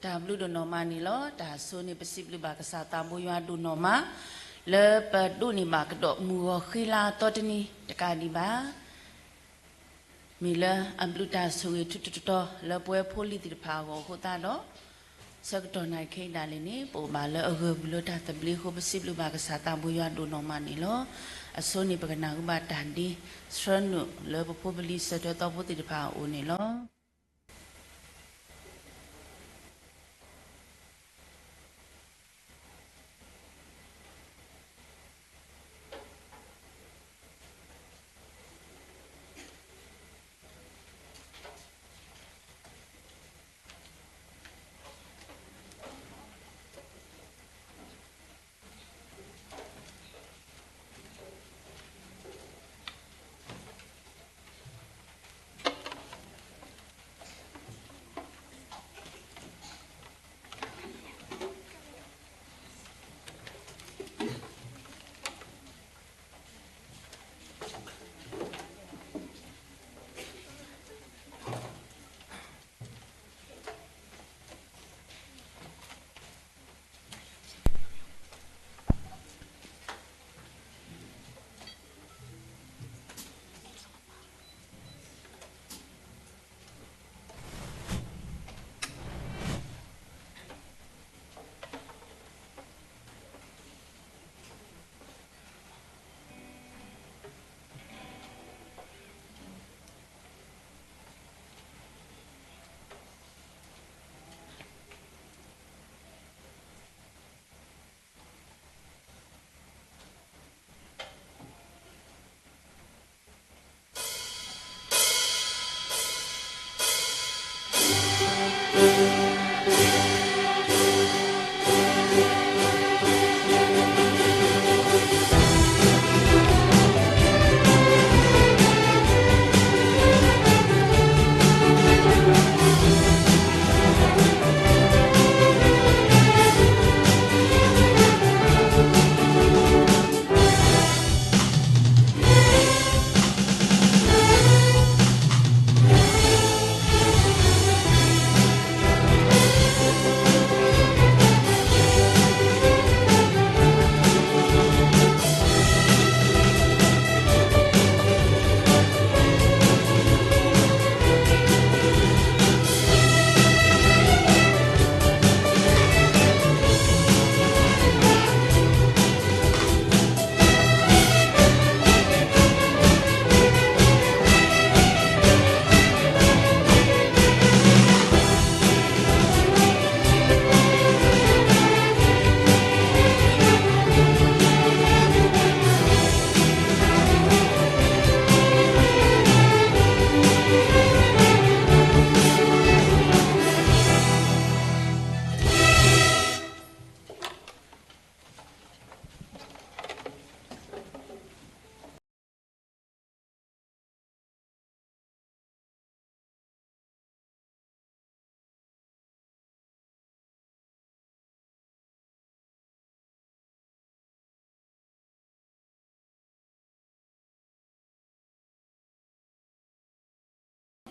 တၢ်ဘျုးဒိၣ်နီၢ်မးန့ၣ်လီၤ. တၢ်အဆိန့ၣ် ပစံးဘျုးဘၣ်ကစၢ်သးဘိယွၤဒိၣ်နီၢ်မး လၢပဒိးန့ၢ်ဘၣ်ကဒီးမုၢ်ဂီၤဃ့လါအသီတနံၤတကးဒံးဘၣ် မ့ၢ်လၢအဘျုးတၢ်ဆိၣ်ဂ့ၤထူးထူးတီၤတီၤ လၢပဝဲဖိလံၤသ့ၣ်တဖၣ်အဂီၢ်အဃိသတးဒီး, ဆၢကတီၢ်နၣ်ရံၣ်ခဲအံၤဒၣ်လဲာ်န့ၣ် ပအိၣ်ဘၣ်လၢအဂၢၢ်ပူၤလၢတၢ်သဘျ့အဃိ ပစံးဘျုးဘၣ်ကစၢ်သးဘိယွၤဒိၣ်နီၢ်မးန့ၣ်လီၤ. အဆိန့ၣ် ပကနၢ်ဟူဘၣ်တၢ်ဒ့ဆှၢနုာ်လၢပဖိပလံၤစၢၤထွဲသီဖိသ့ၣ်တဖၣ်အအိၣ်န့ၣ်လီၤ.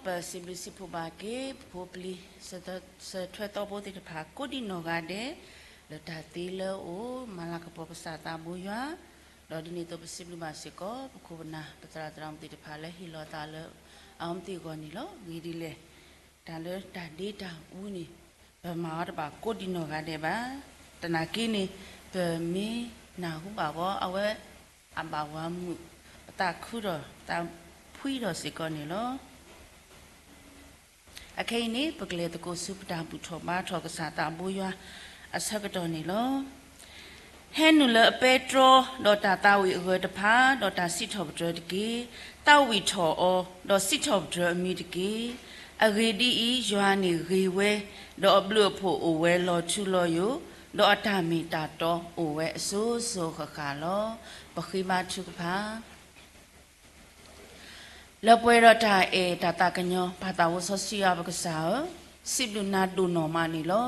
ပစံးဘျုးစံးဖှိၣ်ဘၣ်က့ၤ ပဖိပလံၤ စၢၤထွဲသီဖိသ့ၣ်တဖၣ် ကိးဒံနီၢ်ဂၤဒဲး လၢတၢ်သ့လၢအအိၣ် မၤလၤကပီၤကစၢ်သးဘိယွၤ, ဒီးဒ်န့ၣ်အသိး ပစံးဘျုးဘၣ်စ့ၢ်ကီး ပခိၣ်ပနၢ် ပသရၣ်သရၣ်မုၣ်သ့ၣ်တဖၣ်လၢဟ့ၣ်လီၤသးလၢအဝဲသ့ၣ်အဂီၢ်န့ၣ်လီၤ. ဂ့ၤဒ်လဲၣ်, တၢ်လၢတၢ်ဒ့တၢ်အူန့ၣ် ပမၤအီၤတဘၣ်ကိးဒံနီၢ်ဂၤဒဲးဘၣ်. သနာ်က့န့ၣ် ပမ့ၢ်နၢ်ဟူဘၣ်ဝဲ အဝဲအဘၣ်ဝၤမုာ် ပသးခုဒီးသးဖှံဒီးစ့ၢ်ကီးန့ၣ်လီၤ. အခဲအံၤန့ၣ် ပကလဲၤသကိးဆူပတၢ်ဘူၣ်ထီၣ်ဘါထီၣ်ကစၢ်သးဘိယွၤအဆၢကတီၢ်န့ၣ်လီၤ. ဟဲနုာ်လၢအပဲတြီ ဒီးတၢ်သးဝံၣ်အဂၢၢ်တဖၣ် ဒီးတၢ်စံးထီၣ်ပတြၢၤတက့ၢ်. သးဝံၣ်ထီၣ်အီၤ ဒီးစံးထီၣ်ပတြၢၤအမံၤတက့ၢ်. အဂ့ၢ်ဒ်အံၤ, ယွၤန့ၣ်ဂ့ၤဝဲ, ဒီးအဘျုးအဖှိၣ်အိၣ်ဝဲလီၤထူလီၤယိာ်, ဒီးအတၢ်မ့ၢ်တၢ်တီအိၣ်ဝဲအစိၤစိၤဃၣ်ဃၣ်လီၤ. ပဃ့ဘါထုကဖၣ် လၢပှဲၤဒီးတၢ်အဲၣ်တၢ်သးကညီၤ ပၢ်သးဝဲစီဆှံယွၤပကစၢ်ဧၢ, စံးဘျုးနၤဒိၣ်နီၢ်မးန့ၣ်လီၤ.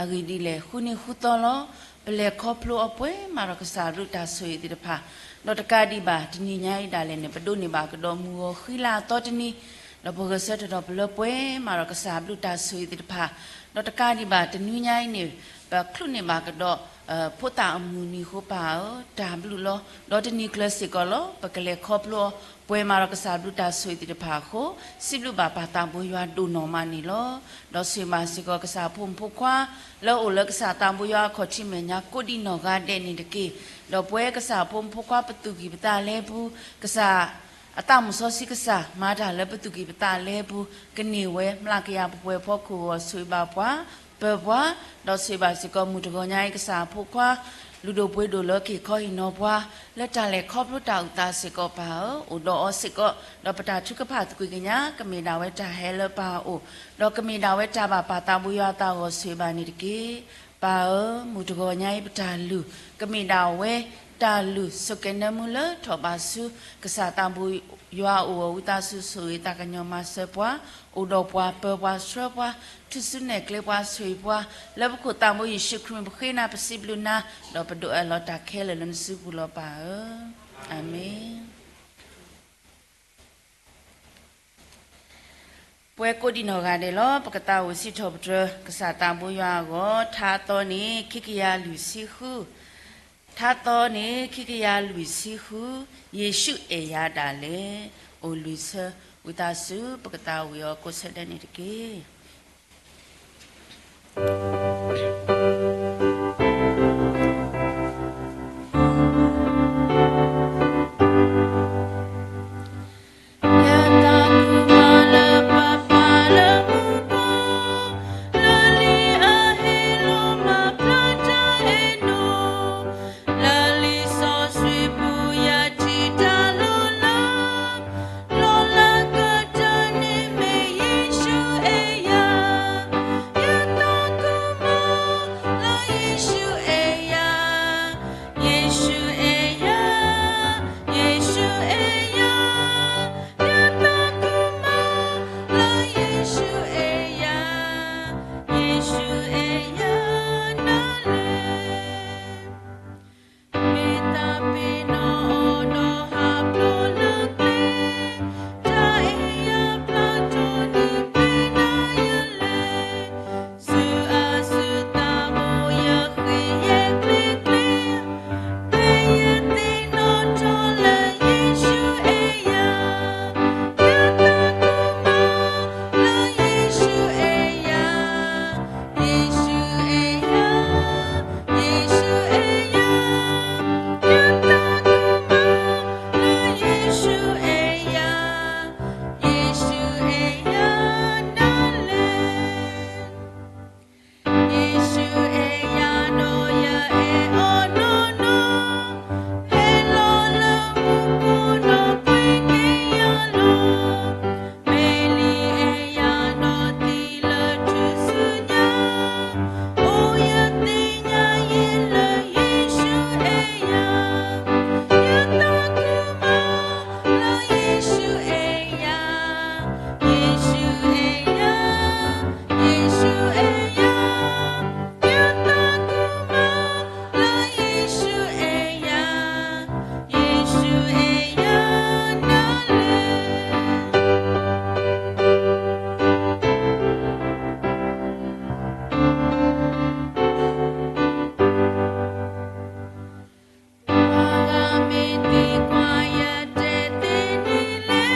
အဂ့ၢ်ဒ်လဲၣ်, ဃုနံၤဃုသီလီၤ. ပလဲၤခီဖျိအီၤပှဲၤမးဒီးကစၢ်ရူၢ်တၢ်ဆိၣ်ဂ့ၤသ့ၣ်တဖၣ်, ဒီးတကးဒံးဘၣ် တနံၤညါအံၤဒၣ်လဲာ်န့ၣ် ပဒိးန့ၢ်ဘၣ်ကဒီးမုၢ်ဂီၤဃံလၤအသီတနံၤ, ဒီးပဂဲၤဆၢထၢၣ်ဒီးပလၢပှဲၤမးဒီးကစၢ်အဘျုးတၢ်ဆိၣ်ဂ့ၤသ့ၣ်တဖၣ်, ဒီးတကးဒံးဘၣ်တနွံညါအံၤန့ၣ် ပချုးန့ၢ်ဘၣ်ကဒီး ဖိသၣ်အမုၢ်နံၤအဃိပၢ်ဧၢ, တၢ်ဘျုးလီၤ. ဒီးတနံၤကျၢၤစ့ၢ်ကီးလီၤ ပကလဲၤခီဖျိအီၤ ပှဲၤမးဒီးကစၢ်အဘျုးတၢ်ဆိၣ်ဂ့ၤသ့ၣ်တဖၣ်အဃိ, စံးဘျုးဘၣ်ပၢ်သးဘိယွၤဒိၣ်နီၢ်မးန့ၣ်လီၤ. ဒီးဆိၣ်ဂ့ၤဘၣ်စ့ၢ်ကီးကစၢ်ဖိမုၣ်ဖိခွါ လၢအအိၣ်လၢကစၢ်သးဘိယွၤအခီၣ်ထံးမဲာ်ညါကိးဒံးနီၢ်ဂၤဒဲးန့ၣ်တက့ၢ်. ဒီးပဝဲကစၢ်ဖိမုၣ်ဖိခွါပသူၣ်ကံၢ်ပသးလဲပူၤ, ကစၢ် အသးမုၢ်စီဆှံကစၢ် မၤတၢ်လၢပသူၣ်ကံၢ်ပသးလဲပူၤ, ကန့ၢ်ဝဲမျးကယၤပှဲၤပှဲၤဖီခိၣ်အဂီၢ် ဆိၣ်ဂ့ၤဘၣ်ပှၤ, ပၢၤပှၤ, ဒီးဆိၣ်ဂ့ၤဘၣ်စ့ၢ်ကီးမုၢ်တဂီၤညါအံၤ ကစၢ်အဖိခွါ လုၢ်ဒိၣ်ပှ့ၤဒိၣ်လၢကဟ့ၣ်ခီဟ့ၣ်နီၤပှၤ လၢတၢ်လဲၤခီဖျိတၢ်အုၣ်သးစ့ၢ်ကီးပၢ်ဧၢ, အိၣ်ဒီးအီၤစ့ၢ်ကီး, ဒီးပတၢ်ထုကဖၣ်သကွံာ်ကညး ကမ့ၢ်ဒၣ်ဝဲတၢ်ဟဲလၢပၢ်အအိၣ်, ဒီးကမ့ၢ်ဒၣ်ဝဲတၢ်ဘၣ်ပၢ်သးဘိယွၤအသးအဂီၢ် ဆိၣ်ဂ့ၤဘၣ်န့ၣ်တက့ၢ်. ပၢ်ဧၢ, မုၢ်တဂီၤညါအံၤပတၢ်လုၢ် ကမ့ၢ်ဒၣ်ဝဲ တၢ်လုၢ်ဆိၣ်ကဲၤနၢမူလၢထီၣ်ဘးဆူ ကစၢ်သးဘိယွၤအအိၣ်အီၤ ဝံသးစူၤ ဆိၣ်ဂ့ၤသးကညီၤမၤစၢၤပှၤ, အိၣ်ဒီးပှၤ ပၢၤပှၤဆှၢပှၤ, ထုးစုနဲၣ်ကျဲပှၤ ဆိၣ်ဂ့ၤပှၤ, လၢပခိၣ်သးဘိယ့ၣ်ၡူးခရံာ်ပဃ့နၤ ပစံးဘျုးနၤ, ဒီးပဒိးအၢၣ်လီၤတၢ်ခဲလၢာ်လၢနစုပူၤလီၤပၢ်ဧၢ, အၤမ့ၣ်. ပဝဲကိးဒံးနီၢ်ဂၤဒဲးလီၤ ပကသးအိၣ်စံးထီၣ်ပတြၢၤ ကစၢ်သးဘိယွၤအဂီၢ်, ထါသီန့ၣ် ခံကယၤလွံၢ်ဆံဃု, ထါသီန့ၣ် ခံကယၤလွံၢ်ဆံဃု, ယ့ၣ်ၡူးအဲၣ်ယၤဒၣ်လဲာ်, အိၣ်လွံၢ်ဆၢ, ဝံသးစူၤ ပကသးဝံၣ်အီၤကိးဆၢဒဲးန့ၣ်တက့ၢ်. ယသးခုမးလၢပၢ်ပၢ်လၢမူခိၣ်, လၢလံာ်အဟ့ၣ်လီၤမၤဖျါတၢ်အဲၣ်နုာ်, လၢလံာ်စီဆှံပူၤယထံၣ်တၢ်လိၣ်လၢ လီၤလၢကတၢၢ်န့ၣ်မ့ၢ်ယ့ၣ်ၡူးအဲၣ်ယၤ, ယသးခုမးလၢယ့ၣ်ၡူးအဲၣ်ယၤ, ယ့ၣ်ၡူးအဲၣ်ယၤ, ယ့ၣ်ၡူးအဲၣ်ယၤ, ယသးခုမးလၢယ့ၣ်ၡူးအဲၣ်ယၤ, ယ့ၣ်ၡူးအဲၣ်ယၤဒၣ်လဲာ်. မ့ၢ်တၢ်ပ့ၤနီၣ်အီၤဒီးဟးဖျိးလၢကျဲ, တၢ်အဲၣ်ယၤဖျါထီၣ်န့ၣ်ဖဲနၤယလဲၤ, ဆူအစုသးဘိယဃ့ယဲၢ်ကျဲကျဲ, ဖဲယသ့ၣ်နီၣ်ထီၣ်လၢယ့ၣ်ၡူးအဲၣ်ယၤ, ယသးခုမးလၢယ့ၣ်ၡူးအဲၣ်ယၤ, ယ့ၣ်ၡူးအဲၣ်ယၤ, ယ့ၣ်ၡူးအဲၣ်ယၤ, ယသးခုမးလၢယ့ၣ်ၡူးအဲၣ်ယၤ, ယ့ၣ်ၡူးအဲၣ်ယၤဒၣ်လဲာ်. ယ့ၣ်ၡူးအဲၣ်ယၤဒီးယအဲၣ်အီၤနီၢ်နီၢ်, ဟဲလီၤလၢမူခိၣ်ဒီးပှ့ၤက့ၤယၤလီၤ. မ့ၢ်လံအဲၣ်ယၤဒီးသံလၢထူၣ်စုညါ, အိၣ်ယသ့ၣ်ညါယံာ်လၢယ့ၣ်ၡူးအဲၣ်ယၤ, ယသးခုမးလၢယ့ၣ်ၡူးအဲၣ်ယၤ, ယ့ၣ်ၡူးအဲၣ်ယၤ, ယ့ၣ်ၡူးအဲၣ်ယၤ, ယသးခုမးလၢယ့ၣ်ၡူးအဲၣ်ယၤ, ယ့ၣ်ၡူးအဲၣ်ယၤဒၣ်လဲာ်. ပှၤဂၤမ့ၢ်သံကွၢ်ယတဲသ့န့ၣ်လဲၣ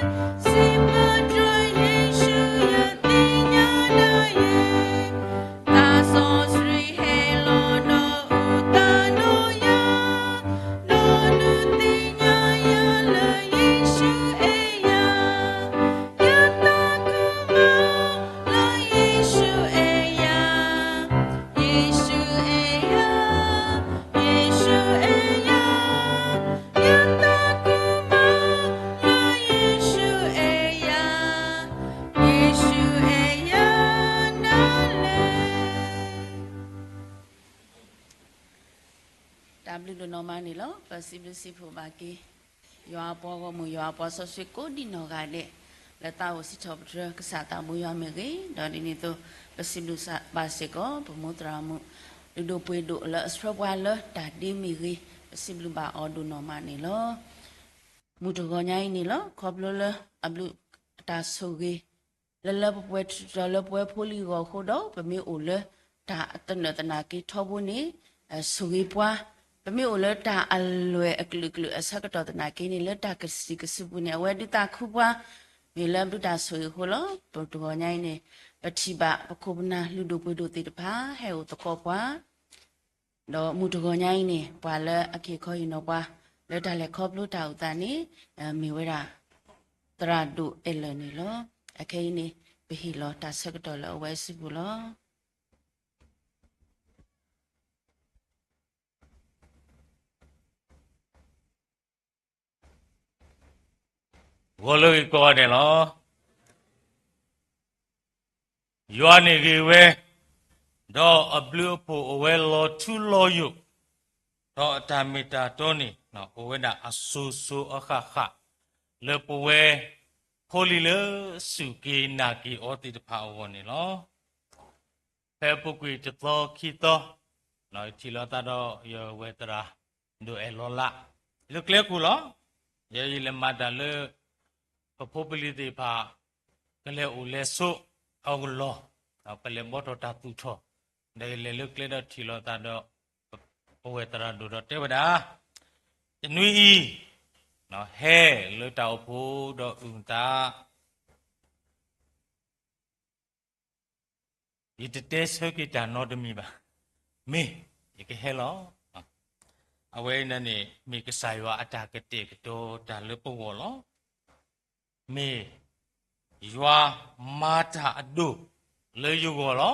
်, စံးပတြၢၤယ့ၣ်ၡူးယသ့ၣ်ညါဒၣ်ယဲ, သးစီဆှံဟဲလီၤဒီးအုၣ်သးဒီးယၤ, ဒီးနုၢ်သ့ၣ်ညါယၤလၢယ့ၣ်ၡူးအဲၣ်ယၤ, ယသးခုမးလၢယ့ၣ်ၡူးအဲၣ်ယၤ, ယ့ၣ်ၡူးအဲၣ်ယၤ, ယ့ၣ်ၡူးအဲၣ်ယၤ, ယသးခုမးလၢယ့ၣ်ၡူးအဲၣ်ယၤ, ယ့ၣ်ၡူးအဲၣ်ယၤဒၣ်လဲာ်. တၢ်ဘျုးဒိၣ်နီၢ်မးန့ၣ်လီၤ. ပစံးဘျုးစံးဖှိၣ်ဘၣ်က့ၤ ယွၤအပှၤဂီၢ်မုၢ် ယွၤအပှၤစီဆှံကိးဒံးနီၢ်ဂၤဒဲး လၢသးအိၣ်စံးထီၣ်ပတြၢၤ ကစၢ်သးဘိယွၤမ့ၢ်ဂ့ၤ, ဒီးဒ်န့ၣ်အသိး ပစံးဘျုးဘၣ်စ့ၢ်ကီး ပမိၢ်သရၣ်မုၣ် လုၢ်ဒိၣ်ပှ့ၤဒိၣ်လၢအဆှၢပှၤလၢတၢ်ဒ့မ့ၢ်ဂ့ၤ, ပစံးဘျုးဘၣ်အီၤဒိၣ်နီၢ်မးန့ၣ်လီၤ. မုၢ်တဂီၤညါအံၤန့ၣ်လီၤ. ခီဖျိလၢအဘျုးအ ပမ့ၢ်အိၣ်လၢတၢ်ဆိၣ်ဂ့ၤ လၢလၢပှဲၤပှဲၤ တုၤလၢပဝဲဖိလံၤအဂီၢ်အဃိဒီး ပမ့ၢ်အိၣ်လၢတၢ်တနၢၤသနာ်က့ထီဘိန့ၣ် ဆိၣ်ဂ့ၤပှၤ, ပမ့ၢ်အိၣ်လၢတၢ်အလွဲၢ်အကလုာ်ကလုာ်အဆၢကတီၢ်သနာ်က့န့ၣ် လၢတၢ်ကစံၣ်ကစူပူၤန့ၣ် အဝဲဒုးသးခုပှၤ, မ့ၢ်လၢဘုတၢ်ဆိၣ်ဂ့ၤအဃိလီၤ. ပတဂီၤညါအံၤန့ၣ် ပထံၣ်ဘၣ်ပခိၣ်ပနၢ်လုၢ်ဒိၣ်ပှ့ၤဒိၣ်သ့ၣ်တဖၣ် ဟဲအိၣ်သကိးပှၤ ဒီးမုၢ်တဂီၤညါအံၤန့ၣ် ပှၤလၢအက့ၤခီဟံးနီၤပှၤ လၢတၢ်လဲၤခီဖျိတၢ်အုၣ်သးန့ၣ် မ့ၢ်ဝဲဒၣ် သရၣ်ဒိၣ်အဲၣ်လၢၣ်န့ၣ်လီၤ. အခဲအံၤန့ၣ် ပဟ့ၣ်လီၤတၢ်ဆၢကတီၢ်လၢအဝဲစုပူၤလီၤ. ဂီၤလၢဂ့ၤကိးဂၤဒဲးလီၤ. ယွၤန့ၣ်ဂ့ၤဝဲ, ဒီးအဘျုးအဖှိၣ်အိၣ်ဝဲလီၤထူလီၤယိာ်, ဒီးအတၢ်မ့ၢ်တၢ်တီန့ၣ် အိၣ်ဝဲဒၣ်အစိၤစိၤအဃၣ်ဃၣ် လၢပဝဲဖိလံၤလၢစူၢ်က့ၤနာ်က့ၤအီၤသ့ၣ်တဖၣ်အဂီၢ်န့ၣ်လီၤ. ဖဲအပူၤကွံာ်တသီခံသီ ယထံၣ်လိာ်သးဒီးယဝဲၢ်သရၣ်ဒိၣ်အဲၣ်လီၤလး လၢကျဲခိၣ်လီၤ. ယဲယလဲၤမၤတၢ်လၢ ပဖိပလံၤသ့ၣ်တဖၣ် ကလဲၤအိၣ်လဲၤဆိးအဂီၢ်လီၤ. ပလဲၤဘီထီၣ်တၢ်သူၣ်ထီၣ် ဒီးယလဲၤလၢကျဲဒီးထံၣ်လိာ်သးဒီး ပဝဲၢ်သရၣ်ဒိၣ်ဒီးတဲဝဲဒၣ် တနွံအံၤ ဟဲလၢတၢ်အိၣ်ဖှိၣ်ဒီးအုၣ်သး ယတတဲဆၢက့ၤတၢ်နီတမံၤဘၣ်. မ့ၢ်ယကဟဲလီၤ. အဝဲအံၤန့ၣ် မ့ၢ်ကစၢ်ယွၤအတၢ်ကတဲာ်ကတီၤတၢ်လၢပဂီၢ်လီၤ. မ့ၢ်ယွၤမၤတၢ်အဒိၣ်လၢယဂီၢ်လီၤ.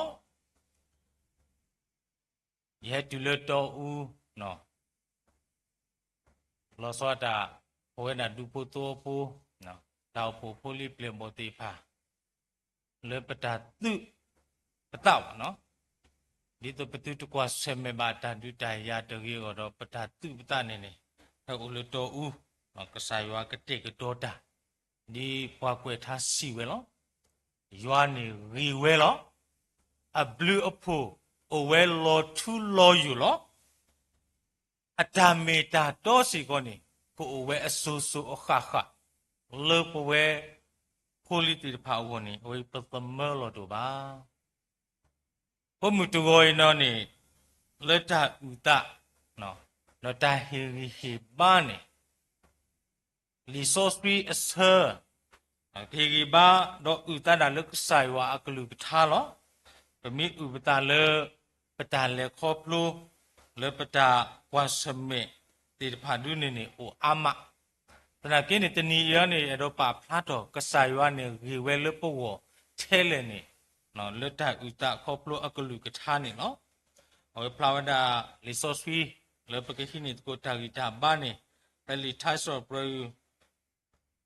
ယဟဲတုၤလၢတီအူ လီၤဆီဒၣ်တၢ် ပဝဲဒၣ်ဒူဖိသဝီဖိ တၢ်အိၣ်ဖှိၣ်ဖိလံၤပျဲၢ်ဘီၣ်သ့ၣ်တဖၣ် လၢပတၢ်သူၣ်ပသးဘၣ်နီၤ, ဒ်သိးပသုတကွၢ်ဆၢၣ်မဲာ်ဘၣ်တၢ်ဒုးတၢ်ယၤတဂ့ၤအဂီၢ်ဒီး ပတၢ်သူၣ်ပသးန့ၣ်န့ၣ် ဟဲအိၣ်လၢတီအူ, ကစၢ်ယွၤကတဲာ်ကတီၤတၢ် ဒ်ပှၤကွဲးထါစံးဝဲလီၤ. ယွၤန့ၣ်ဂ့ၤဝဲလီၤ. အဘျုးအဖှိၣ်အိၣ်ဝဲလီၤထူလီၤယိာ်လီၤ. အတၢ်မ့ၢ်တၢ်တီစ့ၢ်ကီးန့ၣ် ကအိၣ်ဝဲအစိၤစိၤအဃၣ်ဃၣ် လၢပဝဲဖိလံၤသ့ၣ်တဖၣ်အဂီၢ်န့ၣ် အဝဲပသမၢလီၤတအိၣ်ဘၣ်. ပမုၢ်တဂီၤအံၤနီၤန့ၣ် လၢတၢ်အုၣ်သး ဒီးတၢ်ဟ့ၣ်ဂံၢ်ဟ့ၣ်ဘါန့ၣ် လံာ်စီဆှံအဆၢ ကဟ့ၣ်ဂံၢ်ဘါ ဒီးအုၣ်သးဒၣ်လၢကစၢ်ယွၤအကလုၢ်ကထါလီၤ. ပမ့ၢ်အုၣ်ပသးလၢ ပတၢ်လဲၤခီဖျိ လၢပတၢ်ကွၢ်ဆၢၣ်မဲာ်သ့ၣ်တဖၣ်ဒုန့ၣ်န့ၣ် အိၣ်အါမး, သနာ်က့န့ၣ် တနံၤအံၤန့ၣ် အဲၣ်ဒိးပာ်ဖျါထီၣ် ကစၢ်ယွၤန့ၣ်ဂ့ၤဝဲလၢပဂီၢ်ထဲလဲၣ်န့ၣ် လၢတၢ်အုၣ်သးခီဖျိအကလုၢ်ကထါန့ၣ်လီၤ. အဝဲဖျါဝဲဒၣ်လံာ်စီဆှံ လၢပကဟံးန့ၢ်သကိးတၢ်ဂံၢ်တၢ်ဘါန့ၣ် ဖဲလံာ်ထါစံးပတြၢၤ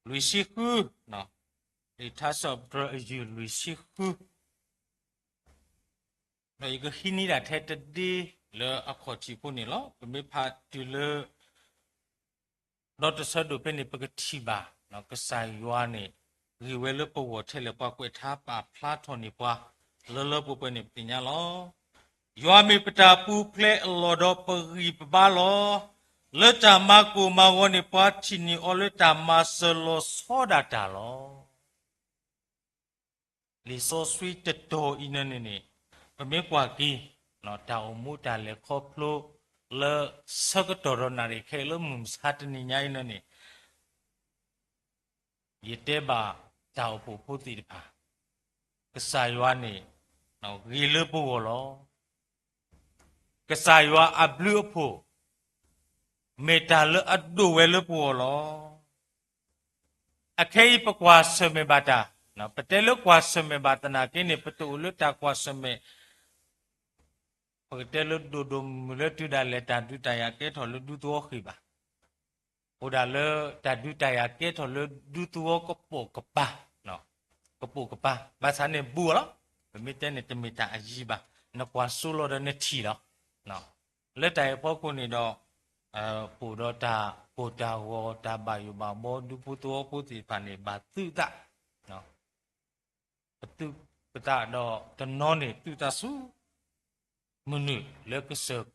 လွံၢ်ဆံဃု, လံာ်ထါစံးပတြၢၤအယုၢ်လွံၢ်ဆံဃု ဒီးယကဟံးန့ၢ်ဒၣ်ထဲတဒ့လၢအခီၣ်ထံးဖိန့ၣ်လီၤ. ပမ့ၢ်ဖးတုၤလၢ ဒီတဆၢဒိၣ်ဖဲန့ၣ် ပကထံၣ်ဘၣ် ကစၢ်ယွၤန့ၣ် ဂ့ၤဝဲလၢပဂီၢ်ထဲလဲၣ် ပှၤကွဲးထါပာ်ဖျါထီၣ်န့ၢ်ပှၤ လၢလၢပှဲၤပှဲၤန့ၣ် ပသ့ၣ်ညါလီၤ. ယွၤမ့ၢ်ပတၢ်ပူၤဖျဲးအလီၢ်ဒီးပဂံၢ်ပဘါလီၤ. လၢတၢ်မၤကိၢ်မၤဂီၤန့ၣ် ပှၤထံၣ်န့ၢ်အီၤလၢတၢ်မၤစၢၤလီၤဆီဒၣ်တၢ်လီၤ. လံာ်စီဆှံတတီၤအံၤန့ၣ်န့ၣ် ပမ့ၢ်ကွၢ်က့ၤ တၢ်အိၣ်မူတၢ်လဲၤခီဖျိ လၢဆၢကတီၢ်ဒီးနၣ်ရံၣ်ခဲအံၤလၢမုၢ်မဆါတနံၤညါအံၤန့ၣ်န့ၣ် ယတဲဘၣ်တၢ်အိၣ်ဖှိၣ်ဖိသ့ၣ်တဖၣ် ကစၢ်ယွၤန့ၣ် ဂ့ၤလၢပဂီၢ်လီၤ. ကစၢ်ယွၤအဘျုးအဖှိၣ် မ့ၢ်တၢ်လၢအဒိၣ်ဝဲလၢပဂီၢ်လီၤ. အခဲအံၤပကွၢ်ဆၢၣ်မဲာ်ဘၣ်တၢ်, ပတဲလၢကွၢ်ဆၢၣ်မဲာ်ဘၣ်သနာ်က့န့ၣ် ပတအိၣ်လၢတၢ်ကွၢ်ဆၢၣ်မဲာ် ပကတဲလၢဒိၣ်ဒိၣ်မုၢ်မုၢ်လၢတုၤဒၣ်လဲာ်တၢ်ဒုးတၢ်ယၤကဲထီၣ်လၢဒူသဝီဃံဘၣ်. အိၣ်ဒၣ်လၢတၢ်ဒုးတၢ်ယၤကဲထီၣ်လၢဒူသဝီကပိာ်ကပၤ, ကပိာ်ကပၤ, ဘၣ်ဆၣ်န့ၣ်ဘူးအီၤလီၤ. ပမ့ၢ်တဲန့ၣ်တမ့ၢ်တၢ်အယံၤဘၣ်, နကွၢ်စိလီၤဒီးနထံၣ်လီၤ. လၢတၢ်အံၤအဖီခိၣ်န့ၣ်ဒီး ပအိၣ်ဒီးတၢ်ကိၢ်တၢ်ဂီၤ တၢ်ဘၣ်ယိၣ်ဘၣ်ဘီ ဒူဖိသဝီဖိသ့ၣ်တဖၣ်န့ၣ် ဘၣ်သုးသး ပသုးပသးဒီးတနီၤန့ၣ် သုးသးဆူ မုၢ်နုာ်လၢကစၢၢ်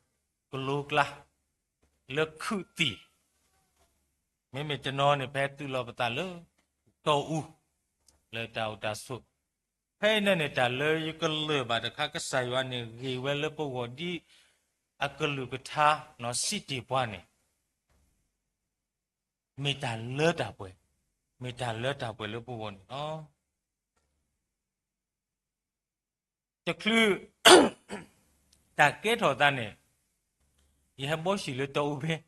ကလိကျါ လၢခုးသံၣ်, မ့မ့ၢ်တနီၤန့ၣ် ဖဲသုးလီၤပသးလၢ တီအူ, လၢတၢ်အိၣ်တၢ်ဆိး. ဖဲအံၤန့ၣ်န့ၣ် တၢ်လၢယကလၢၢ်ဘၣ်တခါ ကစၢ်ယွၤန့ၣ်ဂ့ၤဝဲလၢပဂီၢ်ဒ်အကလုၢ်ကထါ စံးတ့ၢ်ပှၤန့ၣ် မ့ၢ်တၢ်လၢတၢ်ပှဲၤ, မ့ၢ်တၢ်လၢတၢ်ပှဲၤလၢပဂီၢ်န့ၣ်လီၤ. တချုး တၢ်ကဲထီၣ်သးန့ၣ် ယဟဲဘီၣ်ဟံၣ်လၢတၢ်အူဘ့,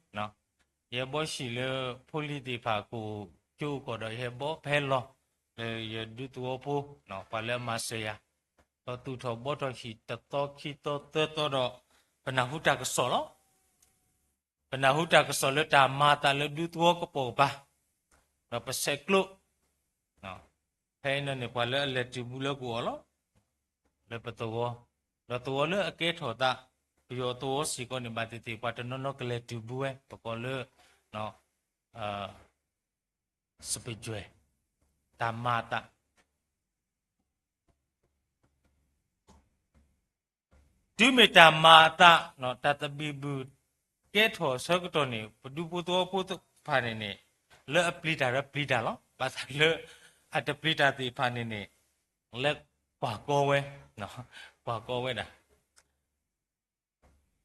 ယဟဲဘီၣ်ဟံၣ်လၢဖိလံၤသ့ၣ်တဖၣ်ကအိၣ်ကၠိအကီၢ်ဒီး ယဟဲဘီၣ်ဖဲလီၤ လၢယဒူသဝီဖိ ပှၤလၢအမၤစၢၤယၤ, ဒီးသူၣ်ထီၣ်ဘီၣ်ထီၣ်ဟံၣ်တသီခံသီသၢသီဒီး ပနၢ်ဟူတၢ်ကစီၣ်လီၤ. ပနၢ်ဟူတၢ်ကစီၣ်လၢတၢ်မၤအသးလၢဒူသဝီကပိာ်ကပၤ, ဒီးပဆဲးကျိး, ဖဲအံၤန့ၣ်န့ၣ် ပှၤလၢအလဲၤတုၤဘူးလၢကအိၣ်အီၤလီၤ, လၢပသဝီ, ဒီးသဝီလၢအကဲထီၣ်သး ပယီၤသဝီစ့ၢ်ကီးန့ၣ် ဘၣ်သ့ၣ်သ့ၣ် ပှၤတနီၤနီၤကလဲၤတုၤဘူးဝဲ ပကိးလၢ စပံးကွဲ, တၢ်မၤအသး တုၤမ့ၢ်တၢ်မၤအသး တၢ်သဘံၣ်ဘုၣ်ကဲထီၣ်အဆၢကတီၢ်န့ၣ် ပဒူဖိသဝီဖိသ့ၣ်တဖၣ်န့ၣ်န့ၣ် လၢအပျံၤတၢ်ဒီးပျံၤတၢ်လီၤ. ဘၣ်ဆၣ်လၢအတပျံၤတၢ်သ့ၣ်တဖၣ်န့ၣ်န့ၣ် လဲၤကွၢ်ကီဝဲ, ကွၢ်ကီဝဲဒၣ်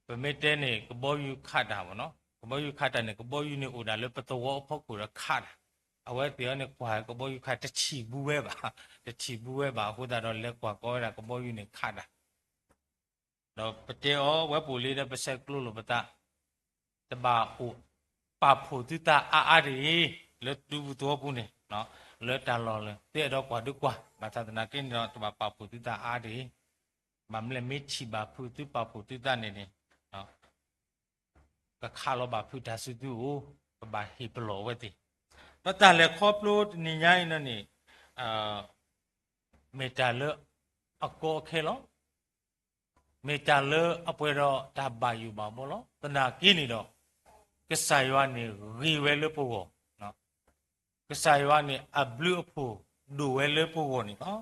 ပမ့ၢ်တဲန့ၣ် ကဘီယူၤခးတၢ်မ့ၢ်နီၤ, ကဘီယူၤခးတၢ်န့ၣ် ကဘီယူၤန့ၣ်အိၣ်ဒၣ်လၢပသဝီအဖီခိၣ်ဒီးခးတၢ်, အဝဲသ့ၣ်အံၤန့ၣ် ကွၢ်ကဘီယူၤခးတထံၣ်ဘူးဝဲဘၣ်, တထံၣ်ဘူးဝဲဘၣ်အဃိသတးဒီး လဲၤကွၢ်ကီဝဲဒၣ်ကဘီယူၤန့ၣ်ခးတၢ်, ဒီးပတဲအီၤဝဲပူၤလံဒီး ပဆဲးကျိးလိာ်ပသး, တဘၣ်အိၣ် ပာ်ဖှိၣ်သုသးအါအါတဂ့ၤ, လၢဒူပူၤသဝီပူၤန့ၣ်, လၢတၢ်လီၢ်လၢ သ့အဲၣ်ဒိးကွၢ်ဒုးကွၢ်, ဘၣ်ဆၣ်သနာ်က့န့ၣ်ဒီး တဘၣ်ပာ်ဖှိၣ်သုသးအါအါတဂ့ၤ, ဘၣ်မနုၤလဲၣ်မ့ၢ်ထံၣ်ဘၣ်ဖုးသုပာ်ဖှိၣ်သုသးန့ၣ်န့ၣ် ကခးလီၤဘၣ်ဖုးတၢ်ဆူသုအိၣ်, ပဘၣ်ဟ့ၣ်ပလီၢ်အဝဲသ့ၣ်, ဒီးတၢ်လဲၤခီဖျိတနံၤညါအံၤန့ၣ်န့ၣ် မ့ၢ်တၢ်လၢအကီအခဲလီၤ. မ့ၢ်တၢ်လၢအပှဲၤဒီးတၢ်ဘၣ်ယိၣ်ဘၣ်ဘီလီၤ. သနာ်က့န့ၣ်ဒီး ကစၢ်ယွၤန့ၣ်ဂ့ၤဝဲလၢပဂီၢ်, ကစၢ်ယွၤန့ၣ်အဘျုးအဖှိၣ်ဒိၣ်ဝဲလၢပဂီၢ်န့ၣ်လီၤ.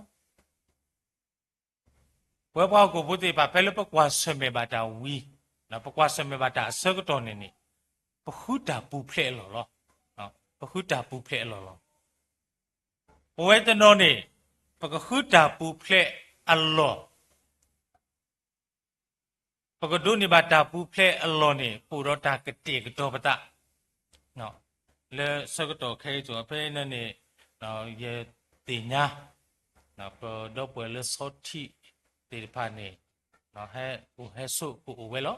ပဝဲပှၤဟီၣ်ခိၣ်ဖိသ့ၣ်တဖၣ် ဖဲလၢပကွၢ်ဆၢၣ်မဲာ်ဘၣ်တၢ်ဝံၤ, ပကွၢ်ဆၢၣ်မဲာ်ဘၣ်တၢ်အဆၢကတီၢ်န့ၣ်န့ၣ် ပဃုတၢ်ပူၤဖျဲးအလီၢ်လီၤ. ပဃုတၢ်ပူၤဖျဲးအလီၢ်လီၤ. ပဝဲတနီၤန့ၣ် ပကဃုတၢ်ပူၤဖျဲးအလီၢ်, ပကဒိးန့ၢ်ဘၣ်တၢ်ပူၤဖျဲးအလီၢ်န့ၣ် ပအိၣ်ဒီးတၢ်ကတဲာ်ကတီၤပသး လၢဆၢကတီၢ်ခဲအံၤအသိး ဖဲန့ၣ်န့ၣ် ယသ့ၣ်ညါ ပဒီပုၢ်ဝဲၢ်လၢဆီထံးသ့ၣ်တဖၣ်န့ၣ် ဟဲအိၣ်ဟဲဆိးကအိၣ်ဝဲလီၤ.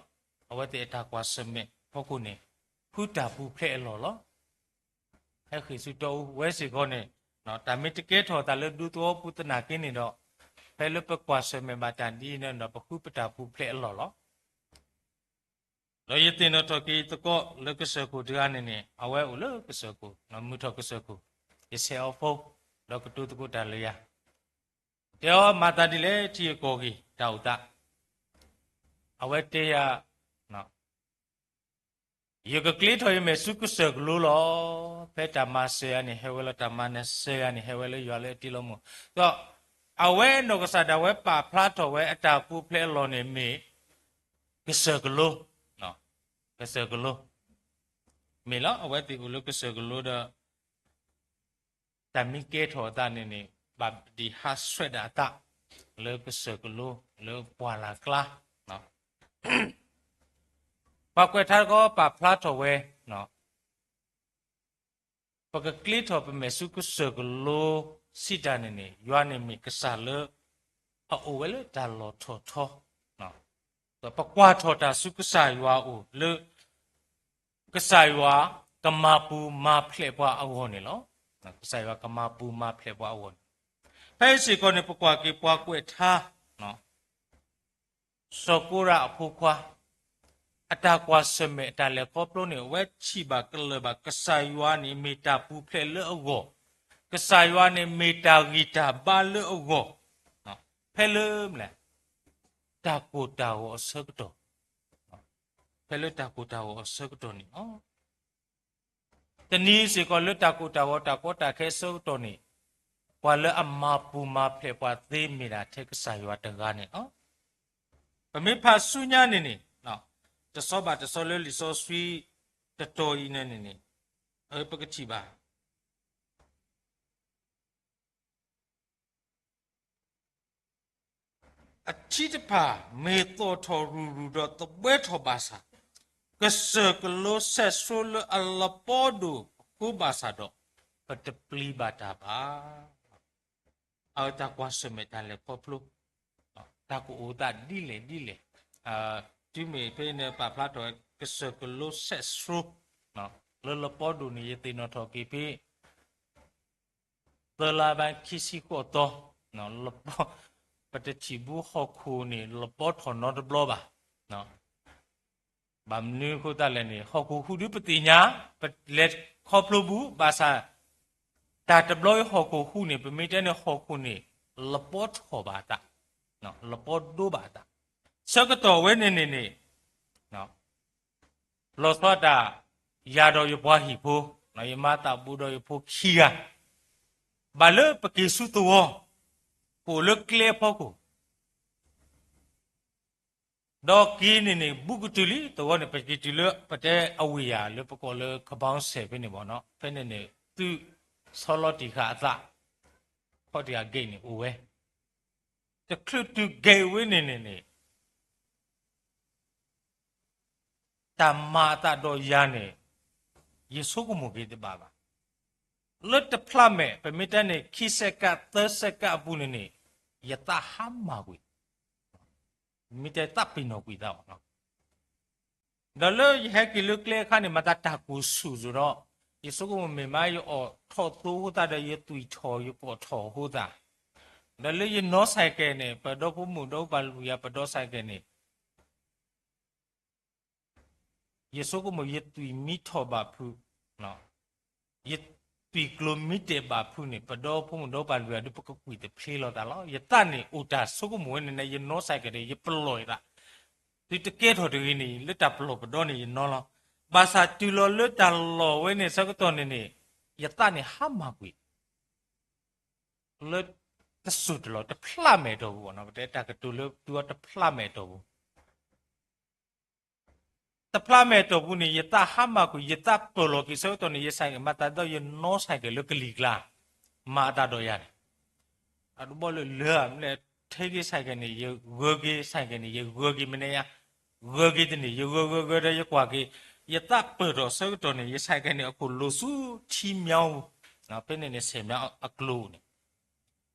အဝဲသ့ၣ်အတၢ်ကွၢ်ဆၢၣ်မဲာ်ဖီခိၣ်န့ၣ် ဃုတၢ်ပူၤဖျဲးအလီၢ်လီၤ. ဟဲဃ့ၢ်ဆူတီအူဝဲစ့ၢ်ကီးန့ၣ် တၢ်မ့ၢ်တကဲထီၣ်သးလၢဒူသဝီပူၤသနာ်က့န့ၣ်ဒီး ဖဲလၢပကွၢ်ဆၢၣ်မဲာ်ဘၣ်တၢ်ဒ်န့ၣ်ဒီး ပဃုပတၢ်ပူၤဖျဲးအလီၢ်လီၤ. ဒီးယသ့ၣ်နီၣ်ထီၣ်က့ၤသကိးလၢကစၢၢ်ခိၣ်တဂၤန့ၣ်န့ၣ် အဝဲအိၣ်လၢကစၢၢ်ခိၣ်, မုၢ်ထီၣ်ကစၢၢ်ခိၣ်, ယဆဲးအီၤ phone ဒီးကတိၤသကိးတၢ်လၢယၤ, တဲအီၤမၤသးဒ်လဲၣ် ထံဂ့ၢ်ကီၢ်ဂ့ၢ်တၢ်အိၣ်သး, အဝဲတဲယၤ ယကကျ့ထီၣ်ယမဲာ်ဆူကစၢၢ်ကလိလီၤ. ဖဲတၢ်မၤစၢၤယၤန့ၣ် ဟဲဝဲလၢတၢ်မၤနၢၤစၢၤယၤန့ၣ် ဟဲဝဲလၢယွၤလၢအတ့လီၤမူ, ဒီးအဝဲနီၢ်ကစၢ်ဒၣ်ဝဲပာ်ဖျါထီၣ်ဝဲအတၢ်ပူၤဖျဲးအလီၢ်န့ၣ်မ့ၢ် ကစၢၢ်ကလိ, ကစၢၢ်ကလိ, မ့ၢ်လီၤ အဝဲသ့ၣ်အိၣ်လၢကစၢၢ်ကလိဒီး တၢ်မ့ၢ်ကဲထီၣ်အသးန့ၣ်န့ၣ် ဘၣ်ဒံးဟးဆှဲးဒၣ်အသး လၢကစၢၢ်ကလိ လၢပှၢ်လၢ်ကျါ, ပှၤကွဲးထါတခီပာ်ဖျါထီၣ်ဝဲ, ပကကျ့ထီၣ်ပမဲာ်ဆူကစၢၢ်ကလိစံးတၢ်န့ၣ်န့ၣ် ယွၤန့ၣ်မ့ၢ်ကစၢ်လၢ အအိၣ်ဝဲလၢတၢ်လီၢ်ထီၣ်ထီ, ပကွၢ်ထီၣ်တၢ်ဆူကစၢ်ယွၤအအိၣ်လၢ ကစၢ်ယွၤကမၤပူၤမၤဖျဲးပှၤအဂီၢ်န့ၣ်လီၤ. ကစၢ်ယွၤကမၤပူၤမၤဖျဲးပှၤအဂီၢ်န့ၣ်, ဖဲအံၤစ့ၢ်ကီးန့ၣ် ပကွၢ်က့ၤပှၤကွဲးထါ စီၤကိရးအဖိခွါ အတၢ်ကွၢ်ဆၢၣ်မဲာ်အတၢ်လဲၤခီဖျိန့ၣ် အဝဲထံၣ်ဘၣ်ကလၢၢ်ဘၣ် ကစၢ်ယွၤန့ၣ်မ့ၢ်တၢ်ပူၤဖျဲးလၢအဂီၢ်, ကစၢ်ယွၤန့ၣ်မ့ၢ်တၢ်ဂံၢ်တၢ်ဘါလၢအဂီၢ်, ဖဲလၢ တၢ်ကိၢ်တၢ်ဂီၤအဆၢကတီၢ်, ဖဲလၢတၢ်ကိၢ်တၢ်ဂီၤအဆၢကတီၢ်န့ၣ်လီၤ. တနံၤစ့ၢ်ကီးလၢတၢ်ကိၢ်တၢ်ဂီၤတၢ်ကီတၢ်ခဲအဆၢကတီၢ်န့ၣ် ပှၤလၢအမၤပူၤမၤဖျဲးပှၤသ့မ့ၢ်ဒၣ်ထဲကစၢ်ယွၤတဂၤန့ၣ်လီၤ. ပမ့ၢ်ဖးဆူညါန့ၣ်န့ၣ် တဆီဘၣ်တဆီလၢလံာ်စီဆှံတတီၤအံၤန့ၣ်န့ၣ် ပကထံၣ်ဘၣ် အထံတဖၣ်မ့ၢ်သီၣ်ထီၣ်ရူၤရူၤဒီးသဘှဲထီၣ်ဘၣ်ဆၣ်, ကစၢၢ်ကလိစဲးဆှိလၢအလပီဒိၣ်အဃိဘၣ်ဆၣ်ဒီး, ပတပျံၤဘၣ်တၢ်ဘၣ်. အဝဲတၢ်ကွၢ်ဆၢၣ်မဲာ်တၢ်လဲၤခီဖျိ, တၢ်ကအိၣ်သးဒ်လဲၣ်ဒ်လဲၣ်, တုၤမ့ၢ်ဖဲန့ၣ်ပာ်ဖျါထီၣ်ဝဲ ကစၢၢ်ကလိစဲးဆှိ လၢလပီဒိၣ်န့ၣ် ယသ့ၣ်နီၣ်ထီၣ်က့ၤဖဲ သၢလါဘၣ်ခံဆံဃိးသီ, ပတထံၣ်ဘူးဟီၣ်ခိၣ်န့ၣ် လပီထီၣ်နီတဘျီဘၣ်. ဘၣ်မနုၤအဃိသတးလဲၣ်န့ၣ် ဟီၣ်ခိၣ်ဟူးဒုပသ့ၣ်ညါ, ပလဲၤခီဖျိဘူး ဘၣ်ဆၣ် တၢ်တဘျီအံၤဟီၣ်ခိၣ်ဟူးန့ၣ် ပမ့ၢ်တဲန့ၣ်ဟီၣ်ခိၣ်န့ၣ် လပီထီၣ်ဘၣ်အသး, လပီဒိဘၣ်အသး, ဆၢကတီၢ်ဝဲန့ၣ်န့ၣ်န့ၣ် လီၤဆီဒၣ်တၢ် ယၤဒီးယပှၤဟံၣ်ဖိ, ယမၤသးဘူးဒီးယဖိခံဂၤ, ဘၣ်လၢပက့ၤဆူသဝီ, ပအိၣ်လၢကျဲအဖီခိၣ်, ဒီးက့ၤန့ၣ်န့ၣ် ဘူးကတုၤလံ သဝီန့ၣ် ပက့ၤတုၤလၢပတဲအဝ့ၢ်ယၤလၢပကိးလၢ ကဘီဆဲး ဖဲန့ၣ်ဘၣ်နီၤ, ဖဲန့ၣ်န့ၣ် သုးဆီလီၤတံၢ်ဃာ်အသး, ခီၣ်တံၢ်ဃာ် gate န့ၣ်အိၣ်ဝဲ, တချုးတုၤ gate ဝဲန့ၣ်န့ၣ်န့ၣ် တၢ်မၤအသးဒီးယၤန့ၣ် ယဆိကမိၣ်က့ၤတဘၣ်ဘၣ်. လၢတဖျးမဲာ် ပမ့ၢ်တဲန့ၣ် ခံစဲးကး သၢစဲးကးအပူၤန့ၣ်န့ၣ် ယသးဟါမၢ်ကွံာ်, မ့ၢ်တဲသးပ့ၤနီၣ်ကွံာ်သးဘၣ်နီၤ. ဒီးလၢယဟဲက့ၤလၢကျဲအခါန့ၣ် မၤသးတၢ်ကိၢ်ဆူၣ်စ့ၢ်ဒီး ယဆိကမိၣ်မ့ၢ်မး ယအီၣ်ထီၣ်သိအဃိသတးဒီး ယသွံၣ်ထီၣ်ယကိးထီၣ်အဃိသတး, ဒီးလၢယနီၣ်ဆဲးကဲးန့ၣ် ပဒီဖိမိၢ်ဒီပှၤလုၢ်ယၤပဒီဆဲးကဲးန့ၣ် ယဆိကမိၣ်ယသွံၣ်မံထီၣ်ဘၣ်ဖုး, ယသွံၣ်ကျိၤမံတဲာ်ဘၣ်ဖုးန့ၣ် ပဒီဖိမိၢ်ဒီပှၤလုၢ်ယၤဒုး ပကကွံာ်တဖျ့လိာ်သးလီၤ. ယသးန့ၣ်အိၣ်တၢ်ဆိကမိၣ်ဝဲန့ၣ်န့ၣ် ယနီၣ်ဆဲးကဲးဒီး ယပလီၢ်ယသး, သုတကဲထီၣ်တဂ့ၤန့ၣ် လၢတၢ်ပလီၢ်ပဒီန့ၣ်ယနီၣ်လီၤ. ဘၣ်ဆၣ်တုၤလီၤလၢတၢ်လီၢ်ဝဲန့ၣ်ဆၢကတီၢ်န့ၣ်န့ၣ် ယသးန့ၣ်ဟါမၢ်ကွံာ် လၢတစိၢ်တလီၢ် တဖျးမဲာ်အတီၢ်ပူၤဘၣ်နီၤ, ပတဲတၢ်ကတိၤလၢသုဝဲတဖျးမဲာ်အတီၢ်ပူၤ တဖျးမဲာ်အတီၢ်ပူၤန့ၣ် ယသးဟါမၢ်ကွံာ် ယသးပၢၢ်လီၤက့ၤဆၢကတီၢ်န့ၣ် ယဆဲးကဲး မၤသးဒ်သိးယနီၣ်ဆဲးကဲးလၢကလံၤကျါ, မၤအသးဒီးယၤန့ၣ်, အတဘီလၢလၢ မ့ၢ်ထဲက့ၤဆဲးကဲးန့ၣ် ယဂၢၢ်က့ၤဆဲးကဲးန့ၣ် ယဂၢၢ်က့ၤမနုၤညါ, ဂၢၢ်က့ၤတန့ၢ် ယဂၢၢ်ဂၢၢ်ဂၢၢ်ဒီးယကွၢ်က့ၤ, ယသးပၢၢ်ထီၣ်ဆၢကတီၢ်န့ၣ် ယဆဲးကဲးန့ၣ် အခိၣ်လိာ်ဆူထံမၠီပူၤ, ဖဲန့ၣ်န့ၣ် ဆဲးမၠီအကျိၤန့ၣ်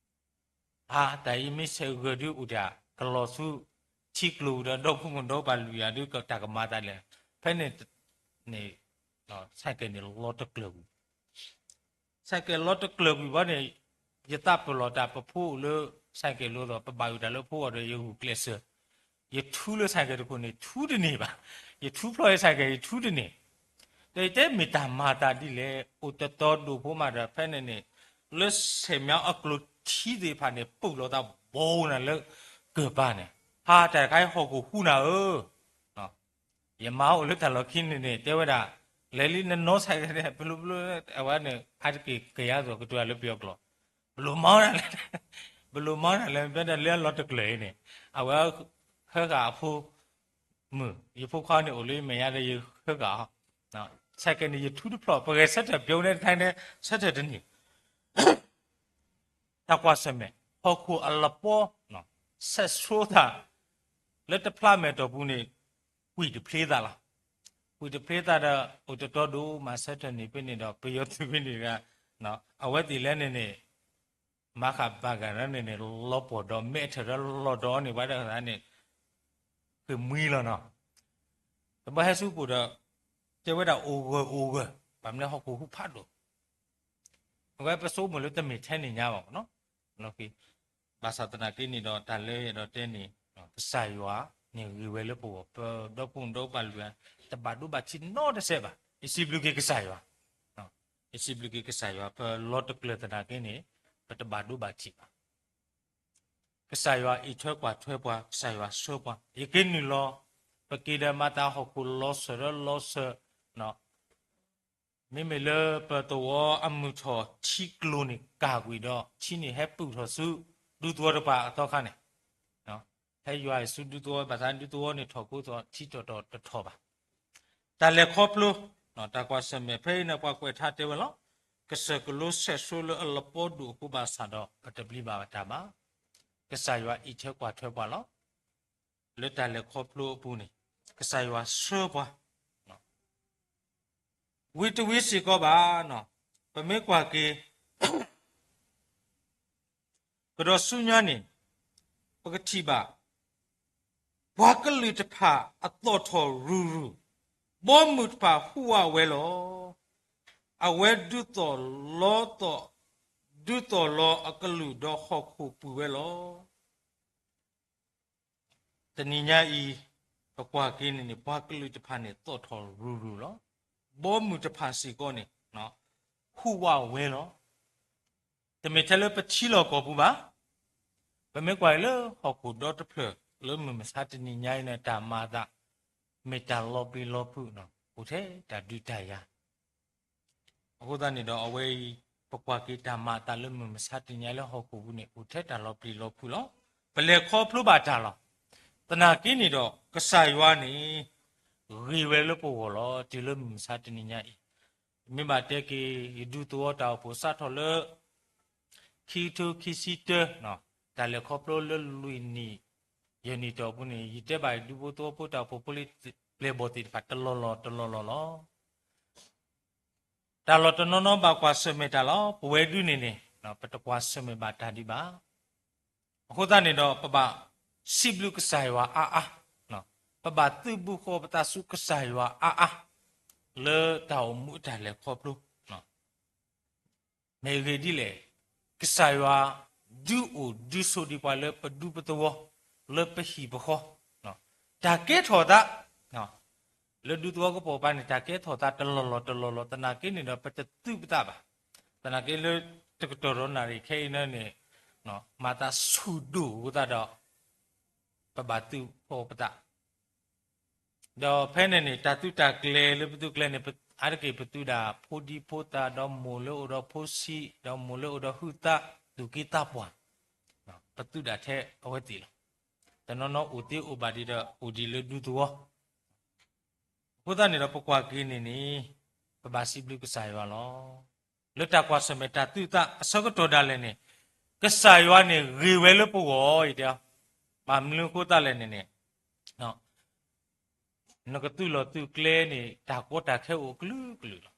အါ တၢ်အံၤမ့ၢ်ဆဲးဂၢၢ်ဒုးအိၣ်တၢ်ကလီၤဆူထံကျိၤဒီး ဒီဖိမိၢ်ဒီပှၤလုၢ်ယၤဒုး တၢ်ကမၤသးလဲၣ်, ဖဲန့ၣ်န့ၣ် ဆဲးကဲးန့ၣ်လီၤတကျၢၤကွံာ်, ဆဲးကဲးလီၤတကျၢၤကွံာ်ဘၣ်န့ၣ် ယသးပၢၢ်လီၤတၢ် ပဖိအိၣ်လၢဆဲးကဲးလိၤဒီး ပဘၣ်ယိၣ်တၢ်လၢဖိအီၤဒီး ယဂုာ်ကျဲးစၢး, ယထူလၢဆဲးကဲးတခိၣ်န့ၣ် ထူတန့ၢ်ဘၣ်, ယထူဖျီယဆဲးကဲး ယထူတန့ၢ် ဒီးယတဲမ့ၢ်တၢ်မၤသးဒ်လဲၣ် အိၣ်တတီဒိၣ်ဖိမးဒီး ဖဲန့ၣ်န့ၣ် လၢဆဲးမၠီအကျိၤထံသ့ၣ်တဖၣ်န့ၣ် ပူၤလီၤသးဘီနၤလၢကၢၢ်ပၤန့ၣ်, ဟါ တၢ်တခါအံၤဟီၣ်ခိၣ်ဟူးနၤဧၢ, ယမါအိၣ်လၢတၢ်လီၢ်ခံန့ၣ်န့ၣ် တဲဝဲဒၣ်, လဲၤလံနနီၣ်ဆဲးကဲးန့ၣ် ပလိၤပလိၤ အဝဲန့ၣ် အါတက့ၢ်ကယၤသိးကတိၤလၢပယီၤကျိာ်, ပလိၤမၤနၤလဲၣ်, ပလိၤမၤနၤလဲၣ် မ့ၢ်တဲဒၣ်လၢအလီၤတကျၢၤအံၤန့ၣ် အဝဲဟၢဃာ်အဖိ မုၣ် ယဖိခွါန့ၣ်အိၣ်လၢမဲာ်ညါဒီးယဟၢဃာ်အီၤ, ဆဲးကဲးန့ၣ် ယထူတဖျီၣ် ပဂဲၤဆၢထၢၣ်ပျိန့ၣ်တခါန့ၣ် ဆၢထၢၣ်တန့ၢ်, တၢ်ကွၢ်ဆၢၣ်မဲာ် ဟီၣ်ခိၣ်အလပီ စဲးဆိသး လၢတဖျးမဲာ်တီၢ်ပူၤန့ၣ် ကွံာ်တဖျ့သးလီၤ. ကွံာ်တဖျ့သးဒီး အိၣ်တတီဒိၣ်မးဆၢထၢၣ်န့ၣ်ဖဲန့ၣ်ဒီး ပယီၤသုးဖဲန့ၣ်တဂၤ အဝဲသ့ၣ်လဲၣ်န့ၣ်န့ၣ် မၤဃာ်ဘၣ်ဂၤန့ၣ်န့ၣ် လီၤပှီၢ်ဒီး မဲာ်ထၢၣ်ဒီးလီၤဒီးန့ၣ် ဝဲဒၣ်န့ၣ် ဃ့ၢ်မှံလီၤနီၤ. တဘၣ်ဟဲဆူပူၤဒီး တဲဝဲဒၣ်အိၣ်ဂၢၢ်အိၣ်ဂၢၢ် ဘၣ်မနုၤဟီၣ်ခိၣ်ဟူးဖးဒိၣ် အဝဲပဆိကမိၣ်လၢတမ့ၢ်ထဲန့ၣ်ညါဘၣ်မနီၤ. ဘၣ်ဆၣ်သနာ်က့န့ၣ်ဒီး တၢ်လၢယအဲၣ်ဒိးတဲန့ၣ် ကစၢ်ယွၤန့ၣ်ဂ့ၤဝဲလၢပဂီၢ် ပဒီဖိမိၢ်ဒီပှၤလုၢ် တဘၣ်ဒိဘၣ်ထံးနီတစဲးဘၣ်. ယစံးဘျုးက့ၤကစၢ်ယွၤ, ယစံးဘျုးက့ၤကစၢ်ယွၤ ပလီၤတကျၢၤသနာ်က့န့ၣ် ပတဘၣ်ဒိဘၣ်ထံးဘၣ်. ကစၢ်ယွၤအံးထွဲကွၢ်ထွဲပှၤ, ကစၢ်ယွၤဆှၢပှၤ, ယက့ၤနုာ်လီၤ ပက့ၤဒီးမၤတၢ်ဟီၣ်ခိၣ်လီၤစၢၤဒီးလီၤစၢၤ မ့မ့ၢ်လၢပသဝီအမုၢ်ထီၣ်ထံကျိၤန့ၣ်ကၢ်ကွံာ်ဒီး ထံန့ၣ်ဟဲပုာ်ထီၣ်ဆူ ဒူသဝီတပၤအသီခါန့ၣ်, ဟဲယွၤအံၤဆူဒူသဝီ ဘၣ်ဆၣ်ဒူသဝီန့ၣ်ထီၣ်ကိးသီ ထံတီၢ်တီၢ်တထီၣ်ဘၣ်. တၢ်လဲၤခီဖျိ တၢ်ကွၢ်ဆၢၣ်မဲာ်ဖဲအံၤန့ၣ် ပှၤကွဲးထါတဲဝဲလီၤ. ကစၢၢ်ကလိဆဲးဆိလၢအလပီဒိၣ်အဃိဘၣ်ဆၣ်ဒီး ပတပျံၤဘၣ်တၢ်ဘၣ်. ကစၢ်ယွၤအံးထွဲကွၢ်ထွဲပှၤလီၤ. လၢတၢ်လဲၤခီဖျိအပူၤန့ၣ် ကစၢ်ယွၤဆှၢပှၤ ဝံၤတဝံၤစ့ၢ်ကီးဘၣ်, ပမ့ၢ်ကွၢ်က့ၤ ကဒီးဆူညါန့ၣ် ပကထံၣ်ဘၣ် ပှၤကလုာ်တဖၣ်အသီၣ်ထီၣ်ရူၤရူၤ, ဘီမုၢ်တဖၣ်ဟူးဝးဝဲလီၤ. အဝဲဒုးသီၣ်လီသီၣ်, ဒုးသီၣ်လီအကလုာ်ဒီးဟီၣ်ခိၣ်ပုၢ်ဝဲလီၤ. တနံၤညါအံၤ ပကွၢ်က့ၤန့ၣ်န့ၣ် ပှၤကလုာ်တဖၣ်န့ၣ် သီၣ်ထီၣ်ရူၤရူၤလီၤ. ဘီမုၢ်တဖၣ်စ့ၢ်ကီးန့ၣ် ဟူးဝးဝဲလီၤ. တမ့ၢ်ထဲလၢပထံလီၢ်ကီၢ်ပူၤဘၣ်. ပမ့ၢ်ကွၢ်အံၤလၢဟီၣ်ခိၣ်ဒီတဖျၢၣ် လၢမုၢ်မဆါတနံၤညါအံၤန့ၣ် တၢ်မၤအသး မ့ၢ်တၢ်လီၤပျံၤလီၤဖုး, အိၣ်ထဲတၢ်ဒုးတၢ်ယၤ အဃိသတးန့ၣ်ဒီး အဝဲအံၤ ပကွၢ်က့ၤတၢ်မၤအသးလၢမုၢ်မဆါတနံၤညါလၢဟီၣ်ခိၣ်ပူၤန့ၣ် အိၣ်ထဲတၢ်လီၤပျံၤလီၤဖုးလီၤ. ပလဲၤခီဖျိဘၣ်တၢ်လီၤ. သနာ်က့န့ၣ်ဒီး ကစၢ်ယွၤန့ၣ် ဂ့ၤဝဲလၢပဂီၢ်လီၤ. တုၤလၢမုၢ်မဆါတနံၤညါအံၤ မ့ၢ်ဘၣ်တဲက့ၤ ယဒူသဝီတၢ်အိၣ်ဖှိၣ်စးထီၣ်လၢ ခံကထိခံဆံတၢ တၢ်လဲၤခီဖျိလၢလွံၢ်နံၣ် ယဲၢ်နံၣ်တီၢ်ပူၤန့ၣ် ယတဲဘၣ်ယဒူဖိသဝီဖိတၢ်အိၣ်ဖှိၣ်ဖိလံ ပျဲၢ်ဘီၣ်သ့ၣ်တဖၣ်တလီၢ်လီၢ်တလီၢ်လီၢ်လီၤ. တၢ်လီၢ်တနီၤနီၤဘၣ်ကွၢ်ဆၢၣ်မဲာ်တၢ်လီၤ. ပဝဲဒုန့ၣ်န့ၣ် ပတကွၢ်ဆၢၣ်မဲာ်ဘၣ်တၢ်ဒံးဘၣ်. အဃိသတးန့ၣ်ဒီး ပဘၣ်စံးဘျုးကစၢ်ယွၤအါအါ, ပဘၣ်သုးဘူးဃီၤပသးဆူကစၢ်ယွၤအါအါ လၢတၢ်အိၣ်မူအတၢ်လဲၤခီဖျိ မ့ၢ်အဂ့ၢ်ဒ်လဲၣ်, ကစၢ်ယွၤဒုးအိၣ်ဒုးဆိးဒံးပှၤလၢပဒူပသဝီ, လၢပဟံၣ်ပဃီ, တၢ်ကဲထီၣ်သး လၢဒူသဝီကပိာ်ကပၤန့ၣ် တၢ်ကဲထီၣ်သးတလီၢ်လီၢ်တလီၢ်လီၢ် သနာ်က့န့ၣ်ဒီး ပတသုးပသးဘၣ်. သနာ်က့လၢတကတီၢ်ဒီးနၣ်ရံၣ်ခဲအံၤန့ၣ် မၤသးဆူၣ်ဒိၣ်အဃိသတးဒီး ပဘၣ်သုးဃီၤပသး ဒီးဖဲန့ၣ်န့ၣ် တၢ်သုးတၢ်ကျဲၤလၢပသုးကျဲၤန့ၣ် အါတက့ၢ်ပသုးဒၣ်ဖိဒံဖိသၣ် ဒီးမိၢ်လၢအိၣ်ဒီးဖိဆံး ဒီးမိၢ်လၢအိၣ်ဒီးဟုသၣ် သူၣ်က့သးပှၢ်, ပသုးဒၣ်ထဲအဝဲသ့ၣ်လီၤ. တနီၤနီၤအိၣ်သ့အိၣ်ဘၣ်ဒံးဒီး အိၣ်ဒံးလၢဒူသဝီ အဃိသတးန့ၣ်ဒီး ပကွၢ်က့ၤန့ၣ်န့ၣ် ပဘၣ်စံးဘျုးကစၢ်ယွၤလီၤ. လၢတၢ်ကွၢ်ဆၢၣ်မဲာ်တၢ်သုးသးအဆၢကတီၢ်ဒၣ်လဲာ်န့ၣ် ကစၢ်ယွၤန့ၣ်ဂ့ၤဝဲလၢပဂီၢ်အံၤတဲ, ဘၣ်မနုၤအဃိသတးလဲၣ်န့ၣ်န့ၣ် နကသုးလီၢ်သုးကျဲန့ၣ် တၢ်ကီတၢ်ခဲအိၣ်ကလုာ်ကလုာ်လီၤ.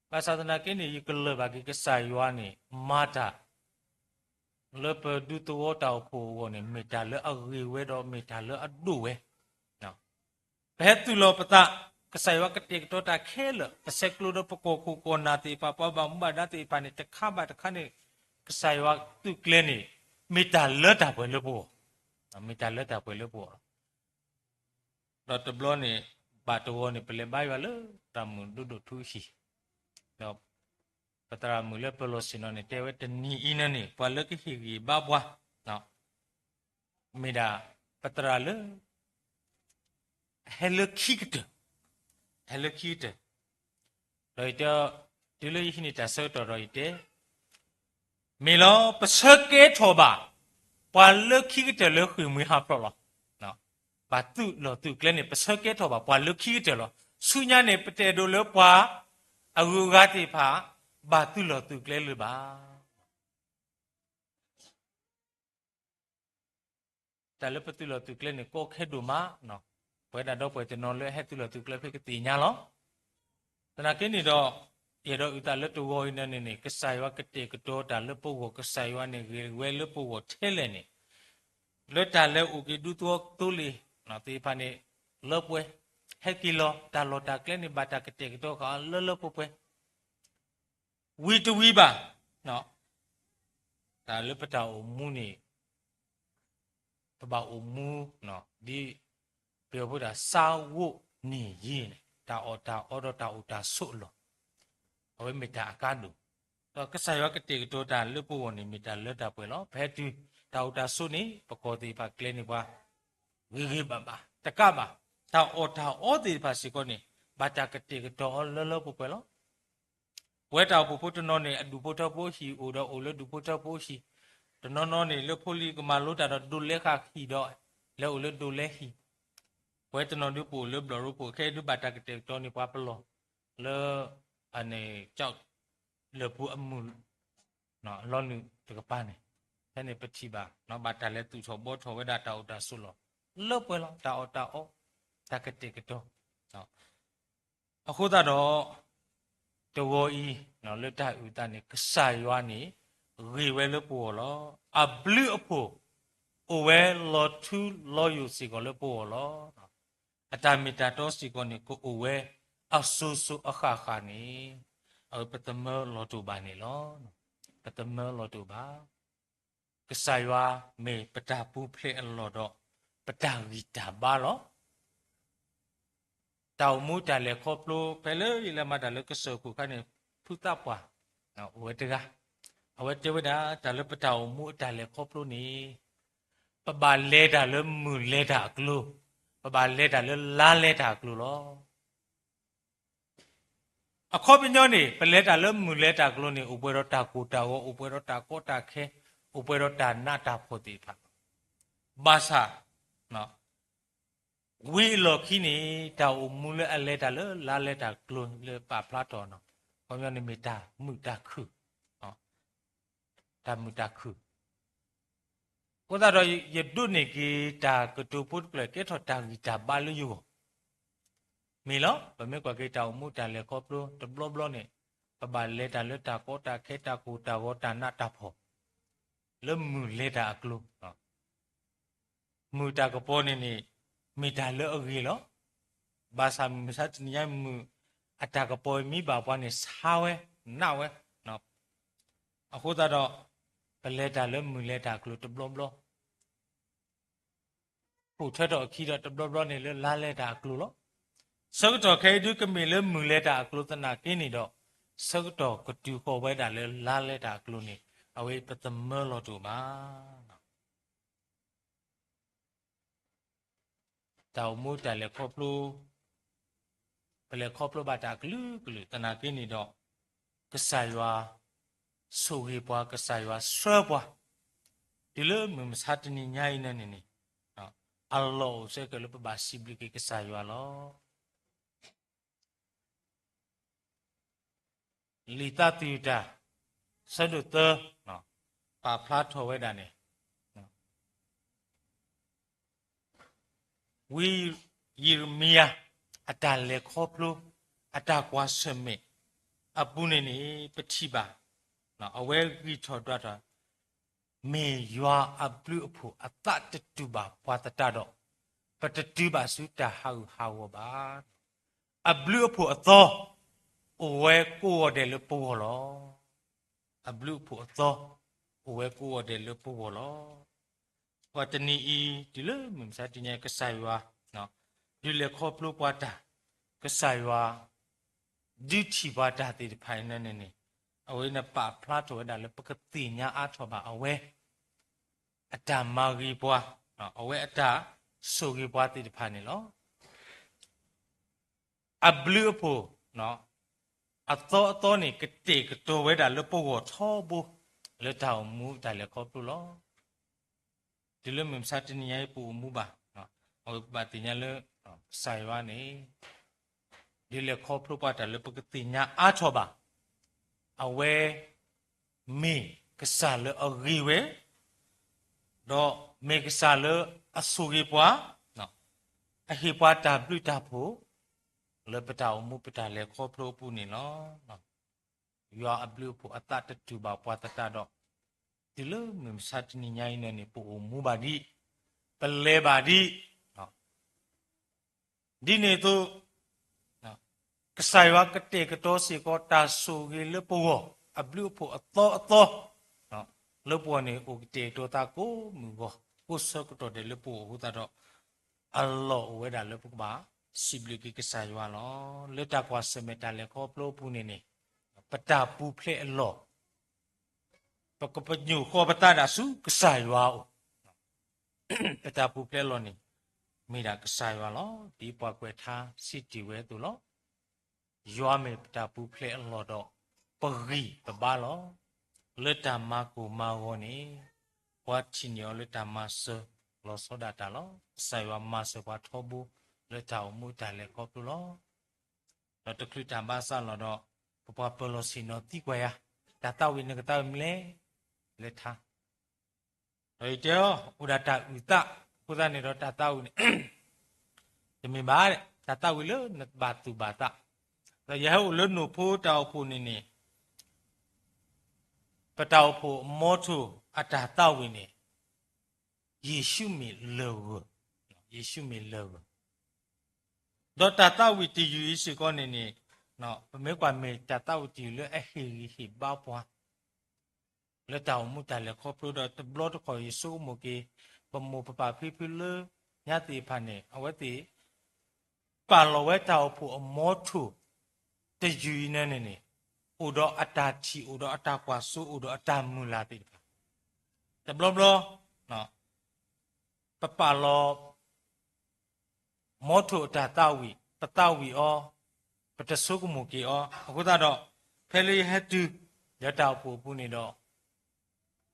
ဘၣ်ဆၣ်သနာ်က့န့ၣ် ယကလၢၢ်ဘၣ်က့ၤကစၢ်ယွၤန့ၣ် မၤတၢ် လၢပဒူသဝီတၢ်အိၣ်ဖှိၣ်အဂီၢ်န့ၣ် မ့ၢ်တၢ်လၢအဂ့ၤဝဲဒီးမ့ၢ်တၢ်လၢအဒိၣ်ဝဲ ပဟဲသုးလီၤပသး, ကစၢ်ယွၤကတဲာ်ကတီၤတၢ်ခဲလၢာ်, ပဆဲးကျိးဒီးပကီၢ်ခိၣ်ကီၢ်နၢ်သ့ၣ်တဖၣ် ပှၤဘၣ်မူဘၣ်ဒါသ့ၣ်တဖၣ်န့ၣ် တခါဘၣ်တခါန့ၣ် ကစၢ်ယွၤသုးကျဲၤန့ၣ် မ့ၢ်တၢ်လၢတၢ်ပှဲၤလၢပဂီၢ်, မ့ၢ်တၢ်လၢတၢ်ပှဲၤလၢပဂီၢ်လီၤ. ဒီးတဘျီန့ၣ် ဘၣ်တဝီန့ၣ် ပလဲၤဘါယွၤလၢသရၣ်မုၣ်ဒိၣ်ဒိၣ်ထူအဟံၣ်, ဒီးပသရၣ်မုၣ်လၢပလီၢ်ဆ့ၣ်နီၤန့ၣ် တဲဝဲတနံၤအံၤန့ၣ်န့ၣ် ပှၤလၢကဟ့ၣ်ဂံၢ်ဘါပှၤ မ့ၢ်ဒၣ်ပသရၣ်လၢ ဟဲလၢခံကတၢၢ်, ဟဲလၢခံကတၢၢ်, ဒီးယတဲ, တုၤလၢယဟံးန့ၢ်တၢ်ဆၢကတီၢ်ဒီးယတဲ, မ့ၢ်လီၤ ပဆၢကဲထီၣ်ဘၣ် ပှၤလၢခံကတၢၢ်လၢဃ့ၢ်မှံဟးဖျိးလီၤ. ဘၣ်သုးလီၢ်သုးကျဲန့ၣ် ပဆၢကဲထီၣ်ဘၣ်ပှၤလၢခံကတၢၢ်လီၤ. ဆူညါန့ၣ် ပတအဲၣ်ဒိးလၢပှၤအဂုၤအဂၤသ့ၣ်တဖၣ် ဘၣ်သုးလီၢ်သုးကျဲလၢၤဘၣ်. တၢ်လၢပသုးလီၢ်သုးကျဲန့ၣ် ကီခဲဒိၣ်မး, ပဝဲဒၣ်ဒီပုၢ်ဝဲၢ်တနီၤလၢဟဲသုးလီၢ်သုးကျဲဖဲကသ့ၣ်ညါလီၤ. သနာ်က့န့ၣ်ဒီး ယအဲၣ်ဒိးအုၣ်သးလၢတဂီၤအံၤန့ၣ်န့ၣ် ကစၢ်ယွၤကတဲာ်ကတီၤတၢ်လၢပဂီၢ်, ကစၢ်ယွၤန့ၣ်ဂ့ၤဝဲလၢပဂီၢ်ထဲလဲၣ်န့ၣ်, လၢတၢ်လဲၤအိၣ်က့ၤဒူသဝီသိလ့ၣ်သ့ၣ်တဖၣ်န့ၣ် လၢပှဲၤ, ဟဲက့ၤလီၤ တၢ်လီၢ်တၢ်ကျဲန့ၣ် ဘၣ်တၢ်ကတဲာ်ကတီၤဃာ်အီၤလၢလၢပှဲၤပှဲၤ ဝံၤတဝံၤဘၣ်, တၢ်လၢပတၢ်အိၣ်မူန့ၣ် ပဘၣ်အိၣ်မူ ဒ် ပယီၤဖိတၢ်ဆၢဝိန့ၣ်ယံၤန့ၣ် တၢ်အီၣ်တၢ်အီဒီးတၢ်အိၣ်တၢ်ဆိးအလီၢ်, အဝဲမ့ၢ်တၢ်အကါဒိၣ်, ဒီးကစၢ်ယွၤကတဲာ်ကတီၤတၢ်လၢပဂီၢ်န့ၣ် မ့ၢ်တၢ်လၢတၢ်ပှဲၤလီၤ. ပဟဲတုၤတၢ်အိၣ်တၢ်ဆိးန့ၣ် ပကီၢ်သ့ၣ်တဖၣ်ကျဲၤန့ၢ်ပှၤ ဂ့ၤဂ့ၤဘၣ်ဘၣ် တကးဘၣ် တၢ်အီၣ်တၢ်အီသ့ၣ်တဖၣ်စ့ၢ်ကီးန့ၣ် ဘၣ်တၢ်ကတဲာ်ကတီၤအီၤလၢလၢပှဲၤပှဲၤလီၤ. ပဝဲတၢ်အိၣ်ဖှိၣ်ဖိတနီၤန့ၣ် အဒူၣ်ဖိထၢဖိဟံၣ်အိၣ်ဒီးအိၣ်လၢဒူၣ်ဖိထၢဖိဟံၣ်, တနီၤနီၤန့ၣ် လၢဖိလံၤကမၤလိတၢ်ဒီးဒိးလဲဃာ်ဟံၣ်ဒီး လဲၤအိၣ်လၢဒိးလဲဟံၣ်, ပဝဲတနီၤဒုးပအိၣ်လၢဘျီၣ်ရိဖှိၣ်ခဲအံၤဒုးဘၣ်တၢ်ကတဲာ်ကတီၤန့ၢ်ပှၤပလီၢ် လၢ အန့ၣ် ကၠီၣ်လၢၢ်ပူၤအမုၢ် လီၤနုာ်တကပၤန့ၣ် ဖဲန့ၣ်ပထံၣ်ဘၣ် ဘၣ်တၢ်လဲၤသူၣ်ထီၣ်ဘှီထီၣ်ဝဲဒၣ်တၢ်အိၣ်တၢ်ဆိးလီၢ် လၢပှဲၤလီၤ တၢ်အီၣ်တၢ်အီ တၢ်ကတဲာ်ကတီၤ အဃိသတးဒီး တဂီၤအံၤ လၢတၢ်အုၣ်သးန့ၣ် ကစၢ်ယွၤန့ၣ် ဂ့ၤဝဲလၢပဂီၢ်လီၤ. အဘျုးအဖှိၣ် အိၣ်ဝဲလီၤထူလီၤယိာ်စ့ၢ်ကီးလၢပဂီၢ်လီၤ. အတၢ်မ့ၢ်တၢ်တီစ့ၢ်ကီးန့ၣ် ကအိၣ်ဝဲအစိၤစိၤအဃၣ်ဃၣ်န့ၣ် အဝဲပသမၢလီၤတအိၣ်ဘၣ်န့ၣ်လီၤ. ပသမၢလီၤတအိၣ်ဘၣ်. ကစၢ်ယွၤမ့ၢ်ပတၢ်ပူၤဖျဲးအလီၢ်ဒီး ပတၢ်ဂံၢ်တၢ်ဘါလီၤ. တၢ်အိၣ်မူတၢ်လဲၤခီဖျိ ဖဲလၢယလဲၤမၤတၢ်လၢကစၢၢ်ခိၣ်အခါန့ၣ် ဖုသးပှၢ် အိၣ်ဝဲတဂၤ အဝဲတဲဝဲဒၣ် တၢ်လၢပတၢ်အိၣ်မူအတၢ်လဲၤခီဖျိန့ၣ် ပဘၣ်လဲၤတၢ်လၢမုၢ်လဲၤတၢ်အကျိၤ, ပဘၣ်လဲၤတၢ်လၢလါလဲၤတၢ်အကျိၤလီၤ. အခီပညီန့ၣ် ပလဲၤတၢ်လၢမုၢ်လဲၤတၢ်အကျိၤန့ၣ် အိၣ်ပှဲၤဒီးတၢ်ကိၢ်တၢ်ဂီၤ, အိၣ်ပှဲၤဒီးတၢ်ကီတၢ်ခဲ, အိၣ်ပှဲၤဒီးတၢ်နးတၢ်ဖှီၣ်သ့ၣ်တဖၣ်, ဘၣ်ဆၣ် ဝံၤအလီၢ်ခံန့ၣ် တၢ်အိၣ်မူလၢအလဲၤတၢ်လၢလါလဲၤတၢ်ကျိၤလၢပာ်ဖျါထီၣ်န့ၣ် ခီပညီန့ၣ်မ့ၢ်တၢ်မုာ်တၢ်ခုၣ်, တၢ်မုာ်တၢ်ခုၣ်. အဃိသတးဒီး ယဒိးန့ၢ်က့ၤတၢ်ကတိၤဖိတဖျၢၣ် ကဲထီၣ်တၢ်ဂံၢ်တၢ်ဘါလၢယဂီၢ် မ့ၢ်လီၤ. ပမ့ၢ်ကွၢ်က့ၤတၢ်အိၣ်မူတၢ်လဲၤခီဖျိတဘျီဘျီန့ၣ် ပဘၣ်လဲၤတၢ်လၢတၢ်ကီတၢ်ခဲ တၢ်ကိၢ်တၢ်ဂီၤ တၢ်နးတၢ်ဖှီၣ် လၢမုၢ်လဲၤတၢ်အကျိၤ မုၢ်တၢ်ကပီၤန့ၣ်န့ၣ် မ့ၢ်တၢ်လၢအဂ့ၤလီၤ. ဘၣ်ဆၣ်မုၢ်မဆါတနံၤညါ မုၢ်အတၢ်ကပီၤမံဘၣ်ပှၤန့ၣ် ဆါဝဲ နးဝဲ. အဃိသတးဒီး ပလဲၤတၢ်လၢမုၢ်လဲၤတၢ်အကျိၤတဘျီဘျီ ပိာ်ထွဲထီၣ်အခံဒီးတဘျီဘျီန့ၣ်လၢလါလဲၤတၢ်အကျိၤလီၤ. ဆၢကတီၢ်ခဲအံၤဒုးကမ့ၢ်လၢမုၢ်လဲၤတၢ်အကျိၤသနာ်က့န့ၣ်ဒီး ဆၢကတီၢ်ကတုၤဃီၤဝဲဒၣ်လၢလါလဲၤတၢ်အကျိၤန့ၣ် အဝဲပသမၢလီၤတအိၣ်ဘၣ်. တၢ်အိၣ်မူတၢ်လဲၤခီဖျိ ပလဲၤခီဖျိဘၣ်တၢ်ကလုာ်ကလုာ်သနာ်က့န့ၣ်ဒီး ကစၢ်ယွၤဆိၣ်ဂ့ၤပှၤ ကစၢ်ယွၤဆှၢပှၤ တုၤလၢမုၢ်မဆါတနံၤညါအံၤန့ၣ်န့ၣ် အလီၢ်အိၣ်စ့ၢ်ကီးလၢပဘၣ်စံးဘျုးက့ၤကစၢ်ယွၤလီၤ. လံာ်သးသယုၢ်တၢ် ဆၢဒိၣ်သၢ ပာ်ဖျါထီၣ်ဝဲဒၣ်န့ၣ် ဝံယံးရမံယၤ အတၢ်လဲၤခီဖျိ အတၢ်ကွၢ်ဆၢၣ်မဲာ်အပူၤန့ၣ်န့ၣ် ပထံၣ်ဘၣ် အဝဲဂံၢ်ထီၣ်ဒွးထီၣ် မ့ၢ်ယွၤအဘျုးအဖှိၣ်အသးတတူာ်ဘၣ်ပှၤသတးဒီး ပတတုၤဘၣ်ဆူတၢ်ဟးဂူာ်ဟးဂီၤဘၣ်. အဘျုးအဖှိၣ်အသီ အိၣ်ဝဲကိးဂီၤဒဲးလၢပဂီၢ်လီၤ. အဘျုးအဖှိၣ်အသီ အိၣ်ဝဲကိးဂီၤဒဲးလၢပဂီၢ်လီၤ. ပှၤတနံၤအံၤ တုၤလၢမုၢ်မဆါတနံၤညါ ကစၢ်ယွၤ ဒုးလဲၤခီဖျိပှၤတၢ်, ကစၢ်ယွၤ ဒုးထံၣ်ပှၤတၢ်သ့ၣ်တဖၣ်အံၤန့ၣ်န့ၣ် အဝဲန့ၣ်ပာ်ဖျါထီၣ်ဝဲဒၣ်လၢပကသ့ၣ်ညါအါထီၣ်ဘၣ်အဝဲ အတၢ်မၤဂ့ၤပှၤ, အဝဲအတၢ်ဆိၣ်ဂ့ၤပှၤသ့ၣ်တဖၣ်န့ၣ်လီၤ. အဘျုးအဖှိၣ် အသီအသီန့ၣ် ကတဲာ်ကတီၤဝဲဒၣ်လၢပဂီၢ်ထီဘိ လၢတၢ်အိၣ်မူတၢ်လဲၤခီဖျိလီၤ. တုၤလၢမုၢ်မဆါတနံၤညါအံၤ ပအိၣ်မူဘၣ်, အဝဲပဘၣ်သ့ၣ်ညါလၢ ကစၢ်ယွၤန့ၣ် ဒုးလဲၤခီဖျိပှၤတၢ်လၢပကသ့ၣ်ညါအါထီၣ်ဘၣ်, အဝဲ မ့ၢ်ကစၢ်လၢအဂ့ၤဝဲ, ဒီးမ့ၢ်ကစၢ်လၢအဆိၣ်ဂ့ၤပှၤ, အဟ့ၣ်ပှၤတၢ်ဘျုးတၢ်ဖှိၣ် လၢပတၢ်အိၣ်မူပတၢ်လဲၤခီဖျိအပူၤန့ၣ်လီၤ. ယွၤအဘျုးအဖှိၣ်အသးတတူာ်ဘၣ်ပှၤသတးဒီး တုၤလၢမုၢ်မဆါတနံၤညါအံၤန့ၣ်န့ၣ် ပအိၣ်မူဘၣ်ဒံး, ပလဲၤဘၣ်ဒံး, ဒ်န့ၣ်အသိး ကစၢ်ယွၤကတဲာ်ကတီၤစ့ၢ်ကီးတၢ်ဆိၣ်ဂ့ၤလၢပဂီၢ် အဘျုးအဖှိၣ်အသီအသီ လၢပဂီၢ်န့ၣ် အိၣ်ကတဲာ်ကတီၤသးကိးမုၢ်ဂီၤ ကိးဆၢကတီၢ်ဒဲးလၢပဂီၢ်အဃိသတးဒီး အလီၢ်အိၣ်ဝဲဒၣ်လၢပကဘၣ်စံးဘျုးက့ၤကစၢ်ယွၤလီၤ. လၢတၢ်ကွၢ်ဆၢၣ်မဲာ်တၢ်လဲၤခီဖျိအပူၤန့ၣ်န့ၣ် ပတၢ်ပူၤဖျဲးအလီၢ် ပကပညိၣ်ဃီပသးဒၣ်ဆူကစၢ်ယွၤအအိၣ်, ပတၢ်ပူၤဖျဲးအလီၢ်န့ၣ် မ့ၢ်ဒၣ်ကစၢ်ယွၤလီၤ. ဒ်ပှၤကွဲးထါစံးတ့ၢ်ဝဲအသိးလီၤ. ယွၤမ့ၢ်ပတၢ်ပူၤဖျဲးအလီၢ်ဒီး ပဂံၢ်ပဘါလီၤ. လၢတၢ်မၤကိၢ်မၤဂီၤန့ၣ် ပှၤထံၣ်န့ၢ်အီၤလၢတၢ်မၤစၢၤလီၤဆီဒၣ်တၢ်လီၤ. ကစၢ်ယွၤမၤစၢၤပှၤထီဘိ လၢတၢ်အိၣ်မူတၢ်လဲၤခီဖျိလီၤ. ဒီးတချုးတၢ်ဘါစၢ်လီၤဒီး ပပှၤပၢၤလီၢ်ဆ့ၣ်နီၤသံကွၢ်ယၤ, တၢ်သးဝံၣ်နကသးဝံၣ်မနုၤလဲၣ်, လဲၤထါ ဒီးယတဲအီၤ အိၣ်ဒၣ်တၢ်အုၣ်သး, အဃိသတးန့ၣ်ဒီးတၢ်သးဝံၣ်န့ၣ် တမ့ၢ်ဘၣ်, တၢ်သးဝံၣ်လၢနဘၣ်သူၣ်ဘၣ်သး, ဒီးယဟဲအိၣ်လၢနိၣ်ဖိတၢ်အိၣ်ဖှိၣ်န့ၣ်န့ၣ် ပတၢ်အိၣ်ဖှိၣ်အမီထိၣ်အတၢ်သးဝံၣ်န့ၣ် ယ့ၣ်ၡူးမ့ၢ်လၢၢ်ဂၢၢ်, ယ့ၣ်ၡူးမ့ၢ်လၢၢ်ဂၢၢ်. ဒီးတၢ်သးဝံၣ်တယုၢ်အံၤစ့ၢ်ကီးန့ၣ်န့ၣ် ပမ့ၢ်ကွၢ်မ့ၢ်တၢ်သးဝံၣ်တယုၢ်လၢအဟ့ၣ်ဂံၢ်ဟ့ၣ်ဘါပှၤ လၢတၢ်အိၣ်မူတၢ်လဲၤခီဖျိဒီးတဘျီတခီၣ်ယဆိကမိၣ်က့ၤ ပမိၢ်ပပၢ်ဖံဖုလၢညါသ့ၣ်တဖၣ်န့ၣ် အဝဲသ့ၣ် ပာ်လီၤဝဲတၢ်အိၣ်ဖှိၣ်အမီထိၣ်တယုၢ်အံၤန့ၣ်န့ၣ် အိၣ်ဒီးအတၢ်ထံၣ် အိၣ်ဒီးအတၢ်ကွၢ်စိ အိၣ်ဒီးအတၢ်မုၢ်လၢ်သ့ၣ်တဖၣ် တဘျီဘျီ ပပာ်လီၤ မီထိၣ်အတၢ်သးဝံၣ် ပသးဝံၣ်အီၤ ပတဆိကမိၣ်က့ၤအီၤ အဃိသတးဒီး ဖဲလၢယဟဲတုၤ လၢတၢ်အိၣ်ဖှိၣ်အပူၤန့ၣ်ဒီး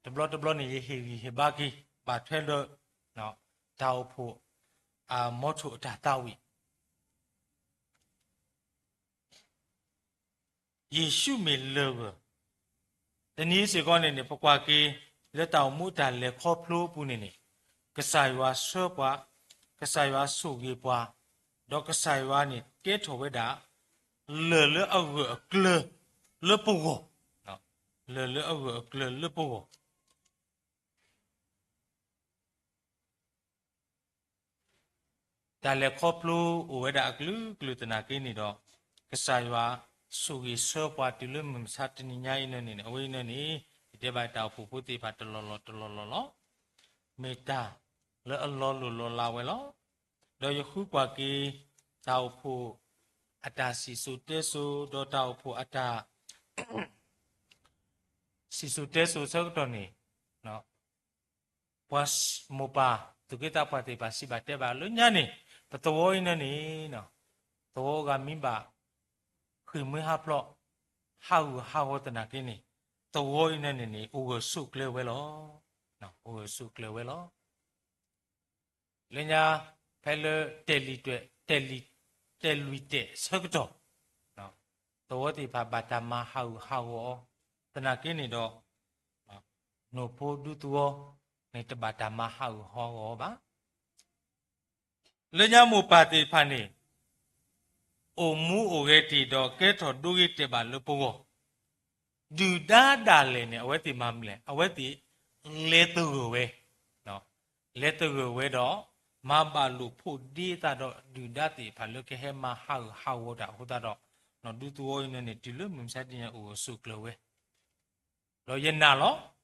တဘျီတဘျီန့ၣ် ယဟ့ၣ်ဂံၢ်ဟ့ၣ်ဘါက့ၤ ဘၣ်ထွဲဒီး တၢ်အိၣ်ဖှိၣ် အမီထိၣ်အတၢ်သးဝံၣ် ယ့ၣ်ၡူးမ့ၢ်လၢၢ်ဂၢၢ်. တနံၤစ့ၢ်ကီးန့ၣ်န့ၣ် ပကွၢ်က့ၤ လၢတၢ်အိၣ်မူအတၢ်လဲၤခီဖျိအပူၤန့ၣ်န့ၣ် ကစၢ်ယွၤဆှၢပှၤ, ကစၢ်ယွၤဆိၣ်ဂ့ၤပှၤ, ဒီးကစၢ်ယွၤန့ၣ် ကဲထီၣ်ဝဲဒၣ် လၢၢ်လၢအဂၢၢ်အကျၢၤလၢပဂီၢ်, လၢၢ်လၢအဂၢၢ်အကျၢၤလၢပဂီၢ် တၢ်လဲၤခီဖျိအိၣ်ဝဲဒၣ်အကလုာ်ကလုာ်သနာ်က့န့ၣ်ဒီး ကစၢ်ယွၤဆိၣ်ဂ့ၤဆှၢပှၤတုၤလၢမုၢ်မဆါတနံၤညါအံၤန့ၣ်န့ၣ် အဝဲအံၤန့ၣ်န့ၣ် ယတဲဘၣ်တၢ်အိၣ်ဖှိၣ်ဖိသ့ၣ်တဖၣ်တလီၢ်လီၢ်တလီၢ်လီၢ်လီၤ. မ့ၢ်တၢ်လၢအလီၤလိၢ်လီၤလးဝဲလီၤ. ဒီးယဃုကွၢ်က့ၤ တၢ်အိၣ်ဖှိၣ်အတၢ်စံၣ်စိၤတဲစိၤ ဒီးတၢ်အိၣ်ဖှိၣ်အတၢ် စံၣ်စိၤတဲစိၤဆၢကတီၢ်န့ၣ် ပှၤမိၢ်ပၢ်သူၣ်က့သးပှၢ်သ့ၣ်တဖၣ်စံးဘၣ်တဲဘၣ်လၢညါန့ၣ် ပသဝီအံၤန့ၣ်န့ၣ် သဝီအဂၤမံဘၣ် ဃ့ၢ်မှံဟးဖျိး ဟးဂူာ်ဟးဂီၤသနာ်က့န့ၣ် သဝီအံၤန့ၣ်န့ၣ်န့ၣ် အိၣ်ဂၢၢ်ဆိးကျၢၤဝဲလီၤ. အိၣ်ဂၢၢ်ဆိးကျၢၤဝဲလီၤ. လၢညါ ဖဲလၢတဲာ်လံၤတဲာ် တဲာ်လံၤတဲာ်ဆၢကတီၢ် သဝီသ့ၣ်တဖၣ်ဘၣ်တၢ်မၤဟးဂူာ်ဟးဂီၤအီၤ သနာ်က့န့ၣ်ဒီး နိၣ်ဖိဒူသဝီန့ၣ် တဘၣ်တၢ်မၤဟးဂူာ်ဟးဂီၤအီၤဘၣ်. လၢညါမိၢ်ပၢ်သ့ၣ်တဖၣ်န့ၣ် အိၣ်မူအိၣ်ဂဲၤတ့ၢ်ဒီးကဲထီၣ်ဒိဂ့ၤတဲာ်ဘၣ်လၢပဂီၢ်, ဒုၣ်ဒါဒၣ်လဲာ်န့ၣ် အဝဲသ့ၣ်မၤမနုၤလဲၣ်, အဝဲသ့ၣ်လဲၤသဂၢၢ်ဝဲ, လဲၤသဂၢၢ်ဝဲဒီး မၤဘၣ်လိာ်ဖိးဒ့သးဒီးဒုၣ်ဒါသ့ၣ်တဖၣ်လၢကဟဲမၤဟးဂူာ်ဟးဂီၤတၢ်အဃိသတးဒီး ဒူသဝီအံၤန့ၣ်န့ၣ် တုၤလၢမုၢ်မဆါတနံၤညါအိၣ်ဂၢၢ်ဆိးကျၢၤဝဲ ဒီးယနာ်လီၤ.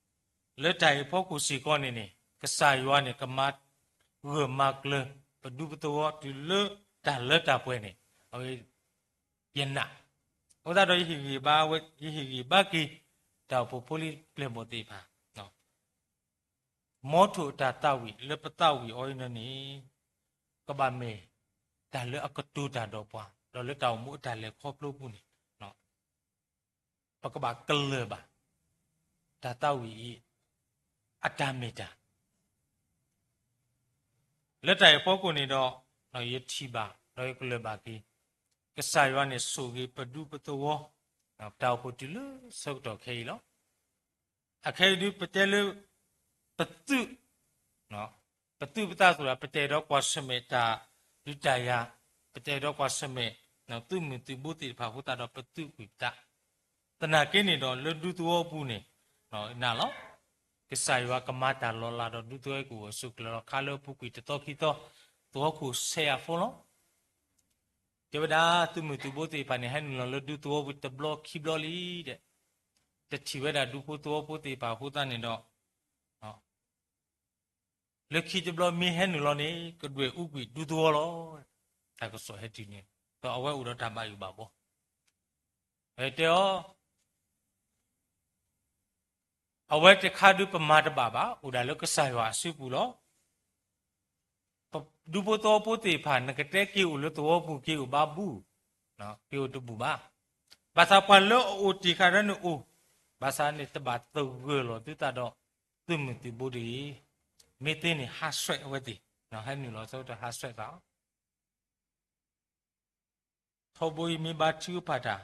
လၢတၢ်ဟ့ၣ်ဖီခိၣ်စ့ၢ်ကီးန့ၣ်န့ၣ် ကစၢ်ယွၤန့ၣ် ကမၤဂၢၢ်မၤကျၢၤ ပဒူပသဝီတုၤလၢတၢ်လၢတၢ်ပှဲၤန့ၣ် အဝဲ ယနာ်, အဃိသတးဒီး ယဟ့ၣ်ဂံၢ်ဘါက့ၤ တၢ်အိၣ်ဖှိၣ်ဖိလံၤပျဲၢ်ဘီၣ်သ့ၣ်တဖၣ် မီထိၣ်အတၢ်သးဝံၣ်လၢပသးဝံၣ်အီၤအံၤန့ၣ်န့ၣ် ကဘၣ်မ့ၢ်တၢ်လၢအကတိၤတၢ်ဒီးပှၤ ဒီးလၢတၢ်အိၣ်မူအတၢ်လဲၤခီဖျိအပူၤန့ၣ် ပကဘၣ်ကလၢၢ်ဘၣ် တၢ်သးဝံၣ်အံၤ အတၢ်မ့ၢ်တၢ် လၢတၢ်အံၤအဖီခိၣ်န့ၣ်ဒီး ယထံၣ်ဘၣ် ဒီးယကလၢၢ်ဘၣ်က့ၤ ကစၢ်ယွၤန့ၣ် ဆိၣ်ဂ့ၤပဒူပသဝီ တၢ်အိၣ်ဖှိၣ်တုၤလၢဆၢကတီၢ်ခဲအံၤလီၤ. အခဲအံၤဒု ပတဲလၢ ပသုး ပသုးပသးသ့ၣ်တဖၣ် ပတအဲၣ်ဒိးကွၢ်ဆၢၣ်မဲာ်တၢ်ဒုးတၢ်ယၤ, ပတအဲၣ်ဒိးကွၢ်ဆၢၣ်မဲာ် သုးမုၢ်သုးဘိသ့ၣ်တဖၣ်အဃိသတးဒီး ပသုးကွံာ်ပသး သနာ်က့န့ၣ်ဒီး လၢဒူသဝီအပူၤန့ၣ် နာ်လီၤ. ကစၢ်ယွၤကမၤတၢ်လီၤလးဒီးဒူသဝီအံၤကအိၣ်ဂၢၢ်ဆိးကျၢၤလီၤ. ခါလၢအပူၤကွံာ်တသီခံသီ သဝီခိၣ်ဆဲးယၤဖိလီၤ. တဲဝဲဒၣ် သုးမုၢ်သုးဘိသ့ၣ်တဖၣ်န့ၣ် ဟဲနုာ်လီၤလၢဒူသဝီပူၤတဘျီခံဘျီလံဒီး တထံၣ်ဝဲဒၣ်ဒူဖိသဝီဖိသ့ၣ်တဖၣ်အဃိသတးန့ၣ်ဒီး လၢခံတဘျီမ့ၢ်ဟဲနုာ်လီၤန့ၣ် ကဒွဲၣ်အူကွံာ်ဒူသဝီလီၤ. တၢ်ကစီၣ်ဟဲတုၤန့ၣ် ဒီးအဝဲအိၣ်ဒီးတၢ်ဘၣ်ယိၣ်ဘၣ်ဘှီ တဲအီၤ အဝဲတခါဒုပမၤတဘၣ်ဘၣ် အိၣ်ဒၣ်လၢကစၢ်ယွၤအစုပူၤလီၤ. ဒူဖိသဝီဖိသ့ၣ်တဖၣ် နကတဲက့ၤအိၣ်လၢသဝီပူၤ က့ၤအိၣ်ဘၣ်ဘူၣ်, က့ၤအိၣ်တဘူၣ်ဘၣ်. ဘၣ်ဆၣ်ပှၤလၢအအိၣ်တ့ၢ်ဃာ်ဒီးန့ၣ်အိၣ်, ဘၣ်ဆၣ်န့ၣ်တဘၣ်သဂၢၢ်လီၤသုသးဒီးသုးမုၢ်သုးဘိတဂ့ၤ. မ့ၢ်သ့န့ၣ် ဟးဆှဲးအဝဲသ့ၣ်, ဟဲနုာ်လီၤဆၢကတီၢ်ဟးဆှဲးသး ထီဘိအံၤမ့ၢ်ဘါထုကဖၣ်တၢ်,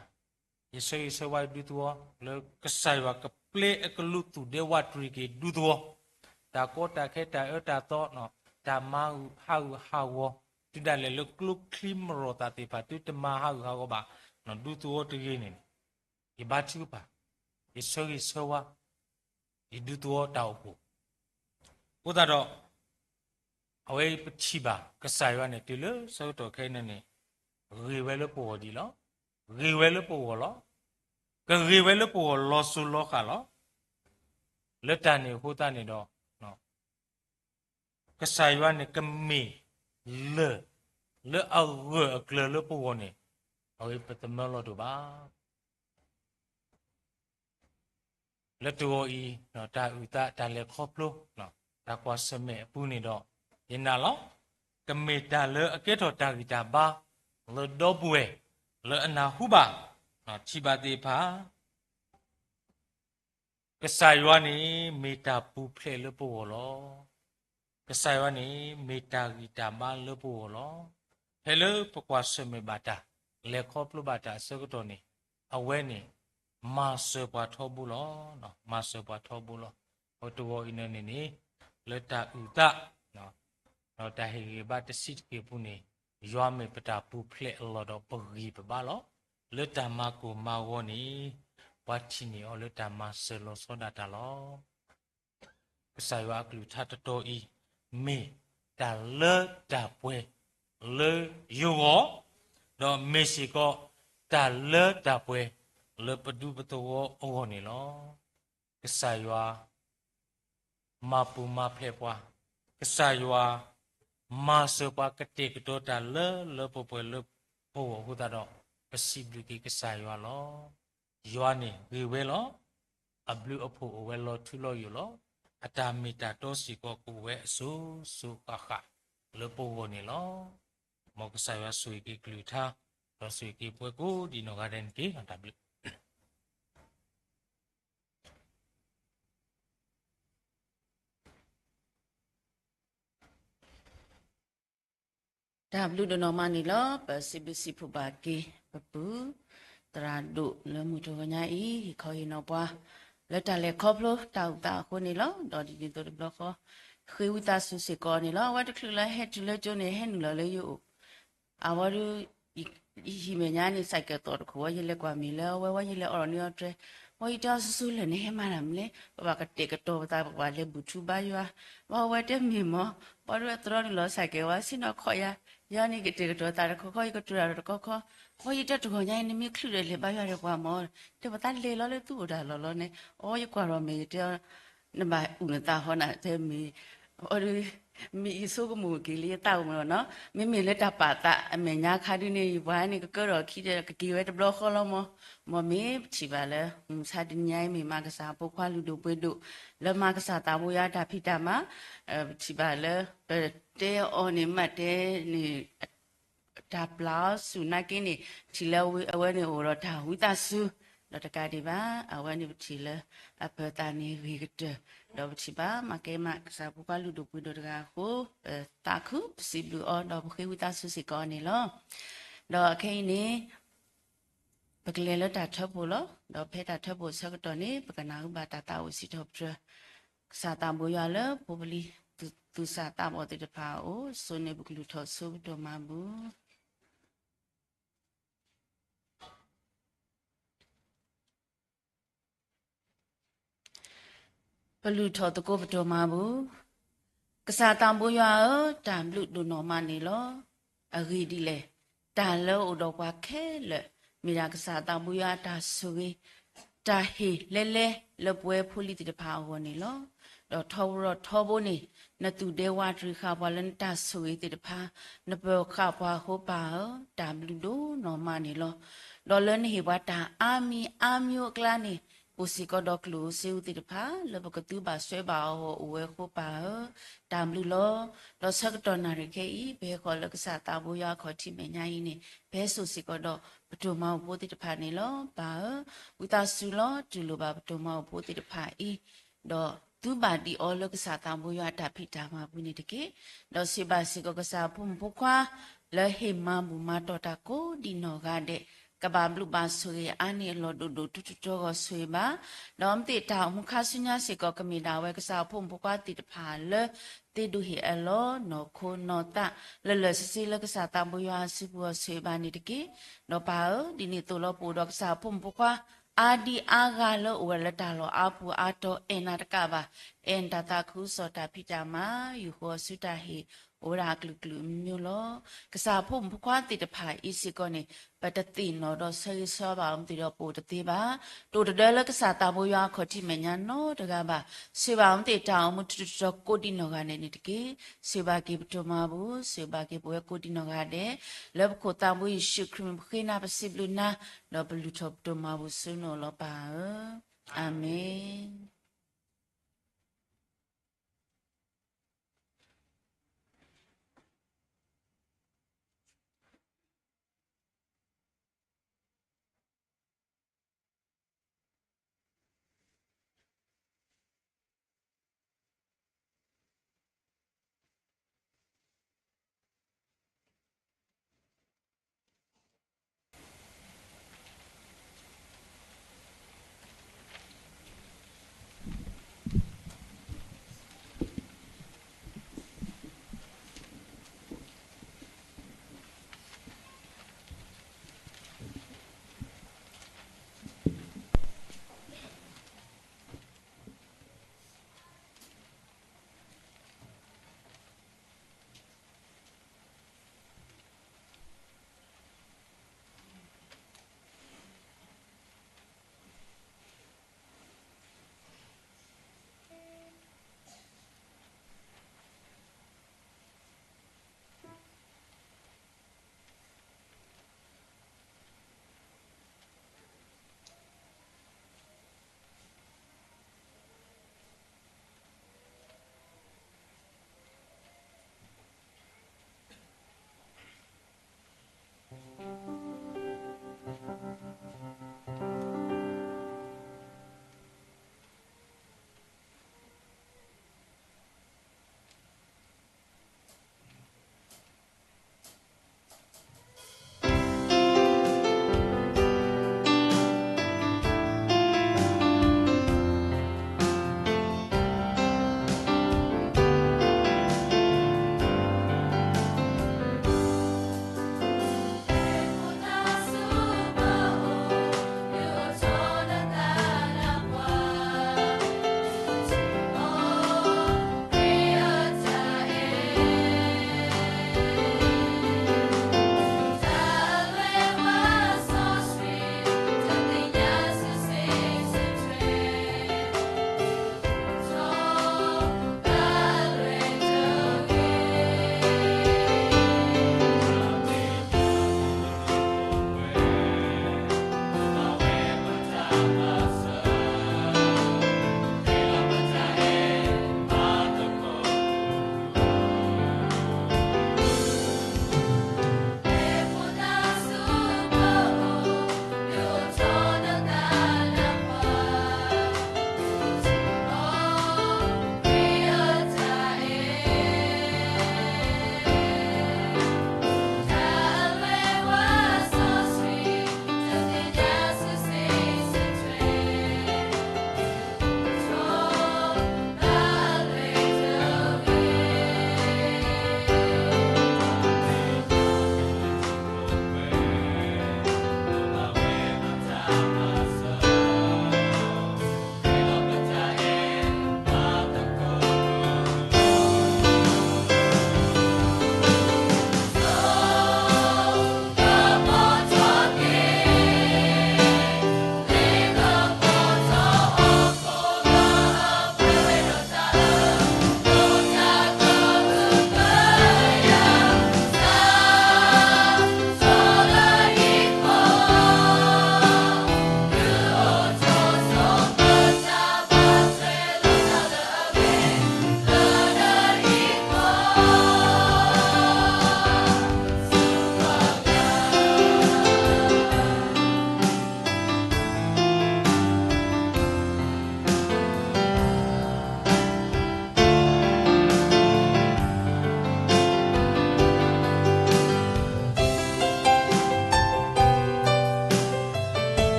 ယဆၢဂ့ၤဆၢဝါဒူသဝီ လၢကစၢ်ယွၤကပျဲအကလူးသူၣ်ဒဲဝးတရံးက့ၤဒူသဝီ, တၢ်ကီတၢ်ခဲ တၢ်အၢတၢ်သီ တၢ်မၤဟးဂူာ်ဟးဂီၤ, တုၤဒၣ်လဲာ်လၢကျိချံမျိာ်သၣ်သ့ၣ်တဖၣ် သုတမၤဟးဂူာ်ဟးဂီၤဘၣ်, ဒူသဝီတဂ့ၤန့ၣ်န့ၣ်, ယဘါထုကဖၣ်, ယဆၢဂ့ၤဆၢဝါ, ယဒူသဝီတၢ်အိၣ်ဖှိၣ်, အဃိသတးဒီး အဝဲပထံၣ်ဘၣ် ကစၢ်ယွၤန့ၣ် တုၤလၢဆၢကတီၢ်ခဲအံၤန့ၣ်န့ၣ်, ဂ့ၤဝဲလၢပဂီၢ်ဒံးလီၤ. ဂ့ၤဝဲလၢပဂီၢ်လီၤ. ကဂ့ၤဝဲလၢပဂီၢ်လီၤစိၤလီၤဃာ်လီၤ. လၢတၢ်န့ၣ်အဃိသတးန့ၣ်ဒီး ကစၢ်ယွၤန့ၣ်ကမ့ၢ်လၢၢ် လၢအဂၢၢ်အကျၢၤလၢပဂီၢ်န့ၣ်, အဝဲပသမၢလီၤတအိၣ်ဘၣ်. လၢတဂီၤအံၤ တၢ်အုၣ်သး တၢ်လဲၤခီဖျိ တၢ်ကွၢ်ဆၢၣ်မဲာ်အပူၤန့ၣ်ဒီး ယနာ်လီၤ. ကမ့ၢ်တၢ်လၢအကဲထီၣ်တၢ်ဂံၢ်တၢ်ဘါ လၢဒီပုၢ်ဝဲၢ် လၢအနၢ်ဟူဘၣ် ထံၣ်ဘၣ်သ့ၣ်တဖၣ် ကစၢ်ယွၤန့ၣ် မ့ၢ်တၢ်ပူၤဖျဲးလၢပဂီၢ်လီၤ. ကစၢ်ယွၤန့ၣ် မ့ၢ်တၢ်ဂံၢ်တၢ်ဘါလၢပဂီၢ်လီၤ. ဖဲလၢပကွၢ်ဆၢၣ်မဲာ်ဘၣ်တၢ် လဲၤခီဖျိဘၣ်တၢ်အဆၢကတီၢ်န့ၣ်, အဝဲန့ၣ် မၤစၢၤပှၤထီဘိလီၤ. မၤစၢၤပှၤထီဘိလီၤ. အတဂီၤအံၤန့ၣ်န့ၣ် လၢတၢ်အုၣ်သး ဒီးတၢ်ဟ့ၣ်ဂံၢ်ဘါတဆံးတက့ၢ်အပူၤန့ၣ်, ယွၤမ့ၢ်ပတၢ်ပူၤဖျဲးအလီၢ်ဒီးပဂံၢ်ပဘါလီၤ. လၢတၢ်မၤကိၢ်မၤဂီၤန့ၣ်, ပှၤထံၣ်န့ၢ်အီၤလၢတၢ်မၤစၢၤလီၤဆီဒၣ်တၢ်လီၤ. ကစၢ်ယွၤအကလုၢ်ကထါတတီၤအံၤ, မ့ၢ်တၢ်လၢတၢ်ပှဲၤလၢယဂီၢ်, ဒီးမ့ၢ်စ့ၢ်ကီး တၢ်လၢတၢ်ပှဲၤလၢပဒူပသဝီအဂီၢ်န့ၣ်လီၤ. ကစၢ်ယွၤ မၤပူၤမၤဖျဲးပှၤ, ကစၢ်ယွၤ မၤစၢၤပှၤကတဲာ်ကတီၤတၢ်လၢလၢပှဲၤပှဲၤလၢပဂီၢ်အဃိသတးဒီး, ပစံးဘျုးက့ၤကစၢ်ယွၤလီၤ. ယွၤန့ၣ်ဂ့ၤဝဲလီၤ. အဘျုးအဖှိၣ်အိၣ်ဝဲလီၤထူလီၤယိာ်လီၤ. အတၢ်မ့ၢ်တၢ်တီစ့ၢ်ကီးကအိၣ်ဝဲအစိၤစိၤဃၣ်ဃၣ်လၢပဂီၢ်န့ၣ်လီၤ. မ်ကစၢ်ယွၤဆိၣ်ဂ့ၤက့ၤကလုၢ်ကထါ, ဒီးဆိၣ်ဂ့ၤက့ၤပှၤကိးဒံးနီၢ်ဂၤဒဲးန့ၣ်တက့ၢ်. တၢ်ဘျုး တၢ်ဘျုးဒိၣ်နီၢ်မးန့ၣ်လီၤ. ပစံးဘျုးစံးဖှိၣ်ဘၣ်က့ၤ ပပုၢ်သရၣ်ဒိၣ်လၢမုၢ်တဂီၤညါအံၤ ဟ့ၣ်ခီဟ့ၣ်နီၤပှၤ လၢတၢ်လဲၤခီဖျိတၢ်အုၣ်သးအဃိန့ၣ်လီၤ. ဒီးဒ်န့ၣ်အသိးတဘျီဃီ ဃ့ဝံသးစူၤစ့ၢ်ကီးန့ၣ်လီၤ. အဝဲတချုးလၢဟဲတုၤလၢကၠိန့ၣ် ဟဲနုာ်လီၤလၢယအိၣ် အဝဲဒုး ယဟံၣ်မဲာ်ညါန့ၣ် စဲးကဲးသိးတခိၣ်ဝဲ ယလဲၤကွၢ်မ့ၢ်လၢအဝဲ ဝဲယလဲၤအိးထီၣ်န့ၢ်အီၤတြဲၤ, ဝဲယတဲအီၤ စိၤစိၤလၢာ်န့ၣ် ဟဲမၤတၢ်မနုၤလဲၣ်, ပဘၣ်ကတဲာ်ကတီၤပသး ပကဘၣ်လဲၤဘူၣ်ထူဘါယွၤ, ဘၣ်ဝဲတဲမ့ၢ်မၢ်, ဘၣ်ဒုးအသရီန့ၣ်လီၤ စဲးကဲးဝဲ ဆ့ၣ်နီၤခီၣ်ယၤ, ယၤန့ၣ်ကတဲာ်ကတီၤသးတခီခီ ယကတိၤတၢ်ဒီးတခီခီ, အီ ယတဲတဂီၤညါအံၤ နမ့ၢ်ချုးဒီးလဲၤဘါယွၤဒီးပှၤမၢ်, တဲပသးလဲၤလီၤလၢသူၣ်အိၣ်တၢ်လီၢ်လီၤန့ၣ်, အီ ယကွၢ်ထီၣ်မဲာ် ယတဲအီၤ နဘၣ်အုၣ်နသးဟီနၤ တဲမ့ၢ်, အီဒုး မ့ၢ်ယဆိကမိၣ်က့ၤလၢယသးအိၣ်မၢ်နီၤ, မ့မ့ၢ်လၢတၢ်ပာ်သးအမဲာ်ညါခါဒုးန့ၣ် ယပှၤန့ၣ် ကကၢထီၣ်ခံဒီး ကက့ၤဝဲတဘျီဃီလီၤမၢ်, မ့ၢ်ပထံၣ်ဘၣ်လၢ မုၢ်မဆါတနံၤညါအံၤ မ့ၢ်မၤကစၢ်ဖိခွါလုၢ်ဒိၣ်ပှ့ၤဒိၣ် လၢမၤကစၢ်သးဘိယွၤအတၢ်ဖံးတၢ်မၤ, ပထံၣ်ဘၣ်လၢ ပတဲအီၤန့ၣ် မ့ၢ်တဲန့ၣ် တၢ်ပျၢ်အီၤဆူၣ်နာ်က့န့ၣ် ထံၣ်လၢအဝဲန့ၣ်အိၣ်ဒီးတၢ်ဝံသးစူၤ, ဒီးတကးဒံးဘၣ် အဝဲန့ၣ်ပထံၣ်လၢ အပၢၤသးန့ၣ်ဂ့ၤကတၢၢ်, ဒီးပထံၣ်ဘၣ် မၤကဲမး ကစၢ်ဖိခွါလုၢ်ဒိၣ်ပှ့ၤဒိၣ်တဂၤအဃိ, ပသးခု ပစံးဘျုးအီၤ ဒီးပဃ့ဝံသးစူၤစ့ၢ်ကီးန့ၣ်လီၤ. ဒီးခဲအံၤန့ၣ် ပကလဲၤလၢတၢ်ထၢဖှိၣ်လီၤ. ဒီးဖဲတၢ်ထၢဖှိၣ်ဆၢကတီၢ်န့ၣ် ပကနၢ်ဟူဘၣ်တၢ်သးအိၣ်စံးထီၣ်ပတြၢၤ ကစၢ်သးဘိယွၤလၢဖိပလံၤ သူၣ်စၢ်သးဘီၣ်သ့ၣ်တဖၣ်အအိၣ်, စိန့ၣ်ပကလုၢ်ထီၣ်ဆိပဒိၣ်မၤဘူၣ် ပလုၢ်ထီၣ်သကိးပဒိၣ်မၤဘူၣ်. ကစၢ်သးဘိယွၤဧၢ, တၢ်ဘျုးဒိၣ်နီၢ်မးန့ၣ်လီၤ. အဂ့ၢ်ဒ်လဲၣ်, တၢ်လၢအိၣ်ဒီးပှၤခဲလၢာ် မ့ၢ်ဒၣ်ကစၢ်သးဘိယွၤအတၢ်ဆိၣ်ဂ့ၤ တၢ်ဟ့ၣ်လဲလဲလၢပဝဲဖိလံၤသ့ၣ်တဖၣ်အဂီၢ်န့ၣ်လီၤ. ဒီးထီဘိဒီးထီဘိန့ၣ် နသူၣ်ဒဲဝးတရံးဃာ်ပှၤလၢနတၢ်ဆိၣ်ဂ့ၤသ့ၣ်တဖၣ်, နပၢၤဃာ်ပှၤအဃိပၢ်ဧၢ, တၢ်ဘျုးဒိၣ်နီၢ်မးန့ၣ်လီၤ. ဒီးလၢနဟ့ၣ်ပှၤတၢ်အါမံၤအါမံၤအကျါန့ၣ် အိၣ်စ့ၢ်ကီးဒီးကျိၣ်ဧိၤစ့ဧိၤသ့ၣ်တဖၣ် လၢပကသူဘၣ်စွဲဘၣ်အီၤအဂီၢ်အိၣ်ဝဲအဃိပၢ်ဧၢ, တၢ်ဘျုးလီၤ. ဒီးဆၢကတီၢ်နၣ်ရံၣ်ခဲအံၤ ပဟဲဃီၤလၢကစၢ်သးဘိယွၤအခီၣ်ထံးမဲာ်ညါအံၤန့ၣ် ပဟဲစိာ်စ့ၢ်ကီးဒီးပဒိၣ်မၤဘူၣ်ဖိသ့ၣ်တဖၣ်န့ၣ်လီၤ. ပၢ်ဧၢ, ဝံသးစူၤလီၤ တူၢ်လိာ်ဘၣ်ပဒိၣ်မၤဘူၣ်ဖိသ့ၣ်တဖၣ်အံၤ ဒီးသုဘၣ်ဒံးအီၤလၢကစၢ်သးဘိယွၤအတၢ်ဖံးတၢ်မၤပူၤန့ၣ်တက့ၢ်. ဒီးစံးဘၣ်စ့ၢ်ကီးကစၢ်အဖိမုၣ်ဖိခွါ လၢဟ့ၣ်မၤဘူၣ်မၤတီၢ်တၢ်ကိးဒံးနီၢ်ဂၤဒဲး, ကဘၣ်ဘျုးဘၣ်ဆိၣ်ဂ့ၤအါန့ၢ်အလီၢ်ဒိၣ်ဒိၣ်ထူထူတီဂီၤဆိၣ်ဂ့ၤဘၣ်, ဒီးမ့ၢ်သ့ၣ်တၢ်အိၣ်မူခါဆူညါစ့ၢ်ကီး ကမ့ၢ်ဒၣ်ဝဲကစၢ်ဖိမုၣ်ဖိခွါသ့ၣ်တဖၣ်လၢ သ့ဒိၣ်ဟ့ၣ်အလီၢ်နီၢ်ခိနီၢ်သး လၢလၢာ်ဆ့ဆ့လၢကစၢ်သးဘိယွၤအစုပူၤအီၤဆိၣ်ဂ့ၤဘၣ်န့ၣ်တက့ၢ်. ဒီးပၢ်ဧၢ, ဒ်န့ၣ်အသိးလၢပအိၣ်ဒီးကစၢ်ဖိမုၣ်ဖိခွါ အါဒံအါဂၤလၢအိၣ်ဝဲလၢတၢ်လီၢ်အါပူၤအါတီၤအဲၣ်နၤတကးဘၣ်, အဲၣ်နတၢ်သးခုကစီၣ်တၢ်ဖံးတၢ်မၤ ယူၢ်ဃီၤဆူတၢ်ဟ့ၣ် အိၣ်ဝဲဒၣ်အကလုာ်ကလုာ်မံၤမံၤလီၤ. ကစၢ်ဖိမုၣ်ဖိခွါသ့ၣ်တဖၣ်အံၤစ့ၢ်ကီးန့ၣ် ပတသ့ၣ်နီၣ်ဒီးဆၢဂ့ၤဆၢဝါဘၣ်အီၤမ့ၢ်သ့ၣ်ဒီးပအိၣ်တသ့ဘၣ်. တအိၣ်တဒၢလၢကစၢ်သးဘိယွၤအခီၣ်ထံးမဲာ်ညါနီတဂၤဘၣ်. ဆိၣ်ဂ့ၤဘၣ်အီၤမ့ၢ်သ့ၣ်တၢ်အိၣ်မူထူထူတီတီကိးဒံနီၢ်ဂၤဒဲးန့ၣ်တက့ၢ်. ဆိၣ်ဂ့ၤဘၣ်က့ၤပဒိၣ်မးပူၤ, ဆိၣ်ဂ့ၤဘၣ်က့ၤပဝဲကိးဒံနီၢ်ဂၤဒဲး, လၢပခိၣ်သးဘိယ့ၣ်ၡူးခရံာ်မံၤပဃ့နၤပစံးဘျုးနၤ, ဒီးပလုၢ်ထီၣ်ပဒိၣ်မးပူၤဆူနအိၣ်လီၤပၢ်ဧၢ. အၤမ့ၣ်.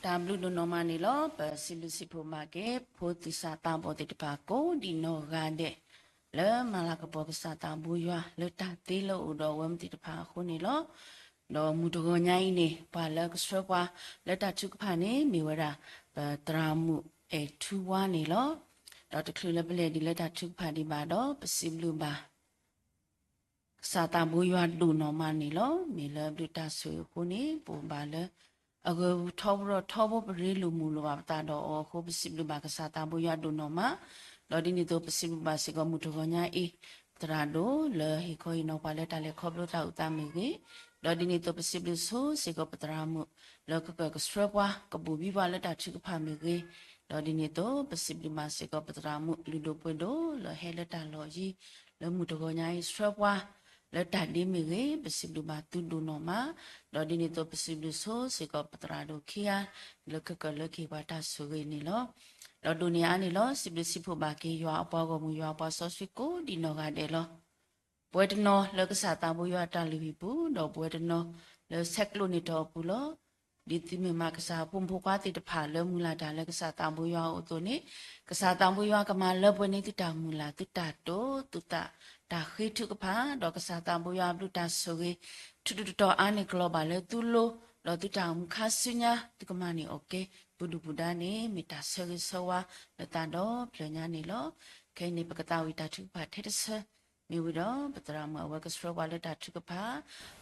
တၢ်ဘျုးဒိၣ်နီၢ်မးန့ၣ်လီၤ. ပစံးဘျုးစံးဖှိၣ်ဘၣ်က့ၤ ဖိသ့ၣ်စၢ်သးဘီၣ်သ့ၣ်တဖၣ်ကိးဒံးနီၢ်ဂၤဒဲး လၢမၤလၤကပီၤကစၢ်သးဘိယွၤလၢတၢ်သ့လၢအိၣ်ဒီးအဝဲသ့ၣ်တဖၣ်အဃိန့ၣ်လီၤ. ဒီးမုၢ်တဂီၤညါအံၤန့ၣ် ပှၤလၢကဆှၢပှၤလၢတၢ်ထုကဖၣ်န့ၣ် မ့ၢ်ဝဲဒၣ် ပသရၣ်မုၣ်အဲၣ်ထူဝါန့ၣ်လီၤ. ဒီးတချုးလၢပလဲၤဒံးလၢတၢ်ထုကဖၣ်ဒံးဘၣ်ဒီး ပစံးဘျုးဘၣ် ကစၢ်သးဘိယွၤဒိၣ်နီၢ်မးန့ၣ်လီၤ. မ့ၢ်လၢအဘျုးတၢ်ဆိၣ်ဂ့ၤအဃိန့ၣ် ပအိၣ်ဘၣ်လၢ အဂၢၤထီဘိထီဘိ ပရ့လိာ်မုာ်လိာ်ဘၣ်ပသးဒီးအီၤအဃိ ပစံးဘျုးဘၣ်ကစၢ်သးဘိယွၤဒိၣ်နီၢ်မး. ဒီးဒ်န့ၣ်အသိး ပစံးဘျုးဘၣ်စ့ၢ်ကီးမုၢ်တဂီၤညါအံၤ ပသရၣ်ဒိၣ်လၢဟ့ၣ်ခီဟ့ၣ်နီၤပှၤလၢတၢ်လဲၤခီဖျိတၢ်အုၣ်သးမ့ၢ်ဂ့ၤ, ဒီးဒ်န့ၣ်အသိး ပစံးဘျုးဆိစ့ၢ်ကီးပသရၣ်မုၣ် လၢကကဆှၢပှၤ ကဘိၣ်ဘံပှၤလၢတၢ်ထုကဖၣ်မ့ၢ်ဂ့ၤ, ဒီးဒ်န့ၣ်အသိး ပစံးဘျုးဘၣ်စ့ၢ်ကီးပသရၣ်မုၣ်လုၢ်ဒိၣ်ပှ့ၤဒိၣ် လၢဟဲလၢတၢ်လီၢ်ယံၤ လၢမုၢ်တဂီၤညါအံၤ ဆှၢပှၤ လၢတၢ်ဒ့မ့ၢ်ဂ့ၤ, ပစံးဘျုးဘၣ်သုဒိၣ်နီၢ်မး. ဒီးဒ်န့ၣ်အသိး ပစံးဘျုးဆိစ့ၢ်ကီးပသရၣ်ဒိၣ်ခံဂၤ လၢကကလၢက့ၤပှၤတၢ်ဆိၣ်ဂ့ၤန့ၣ်လီၤ. ဒီးဒိၣ်န့ၢ်အါန့ၣ်လီၤ စံးဘျုးစံးဖှိၣ်ဘၣ်က့ၤ ယွၤအပှၤဂီၢ်မုၢ် ယွၤအပှၤစီဆှံကိးဒံးနီၢ်ဂၤဒဲးလီၤ. ပဝဲတနီၤလၢကစၢ်သးဘိယွၤတၢ်လုၢ်ဟံၣ်ပူၤ, ဒီးပဝဲတနီၤလၢဆဲးကျိးန့ၢ်တီၢ်အပူၤလီၤ. ဒ်သုမ့ၢ်မးကစၢ်ဖိမုၣ်ဖိခွါသ့ၣ်တဖၣ်လၢမုၢ်လၢ်တၢ်လၢကစၢ်သးဘိယွၤအအိၣ်အသိးန့ၣ်, ကစၢ်သးဘိယွၤကမၤလၢပှဲၤန့ၢ်သုတၢ်မုၢ်လၢ် သုတၢ်တိာ် သုတၢ်ဃ့ထုကဖၣ်, ဒီးကစၢ်သးဘိယွၤအဘျုးတၢ်ဆိၣ်ဂ့ၤ ထူးထူးတီၤတီၤအါန့ၢ်ကလီၤဘၣ်လၢသုလိၤ, ဒီးသုတၢ်အိၣ်မူခါဆူညါ သုကမၤန့ၢ်အီၣ်က့ၤ ပူၤဒုၣ်ပူၤဒါန့ၣ် မ့ၢ်တၢ်ဆၢဂ့ၤဆၢဝါလၢသးဒီဖျၢၣ်ညါန့ၣ်လီၤ. ခဲအံၤန့ၣ် ပကသးဝံၣ်တၢ်ထုကဖၣ်ထဲတဆၢ, မ့ၢ်ဝံၤဒီး ပသရၣ်မုၣ်အဝဲကဆှၢပှၤလၢတၢ်ထုကဖၣ်,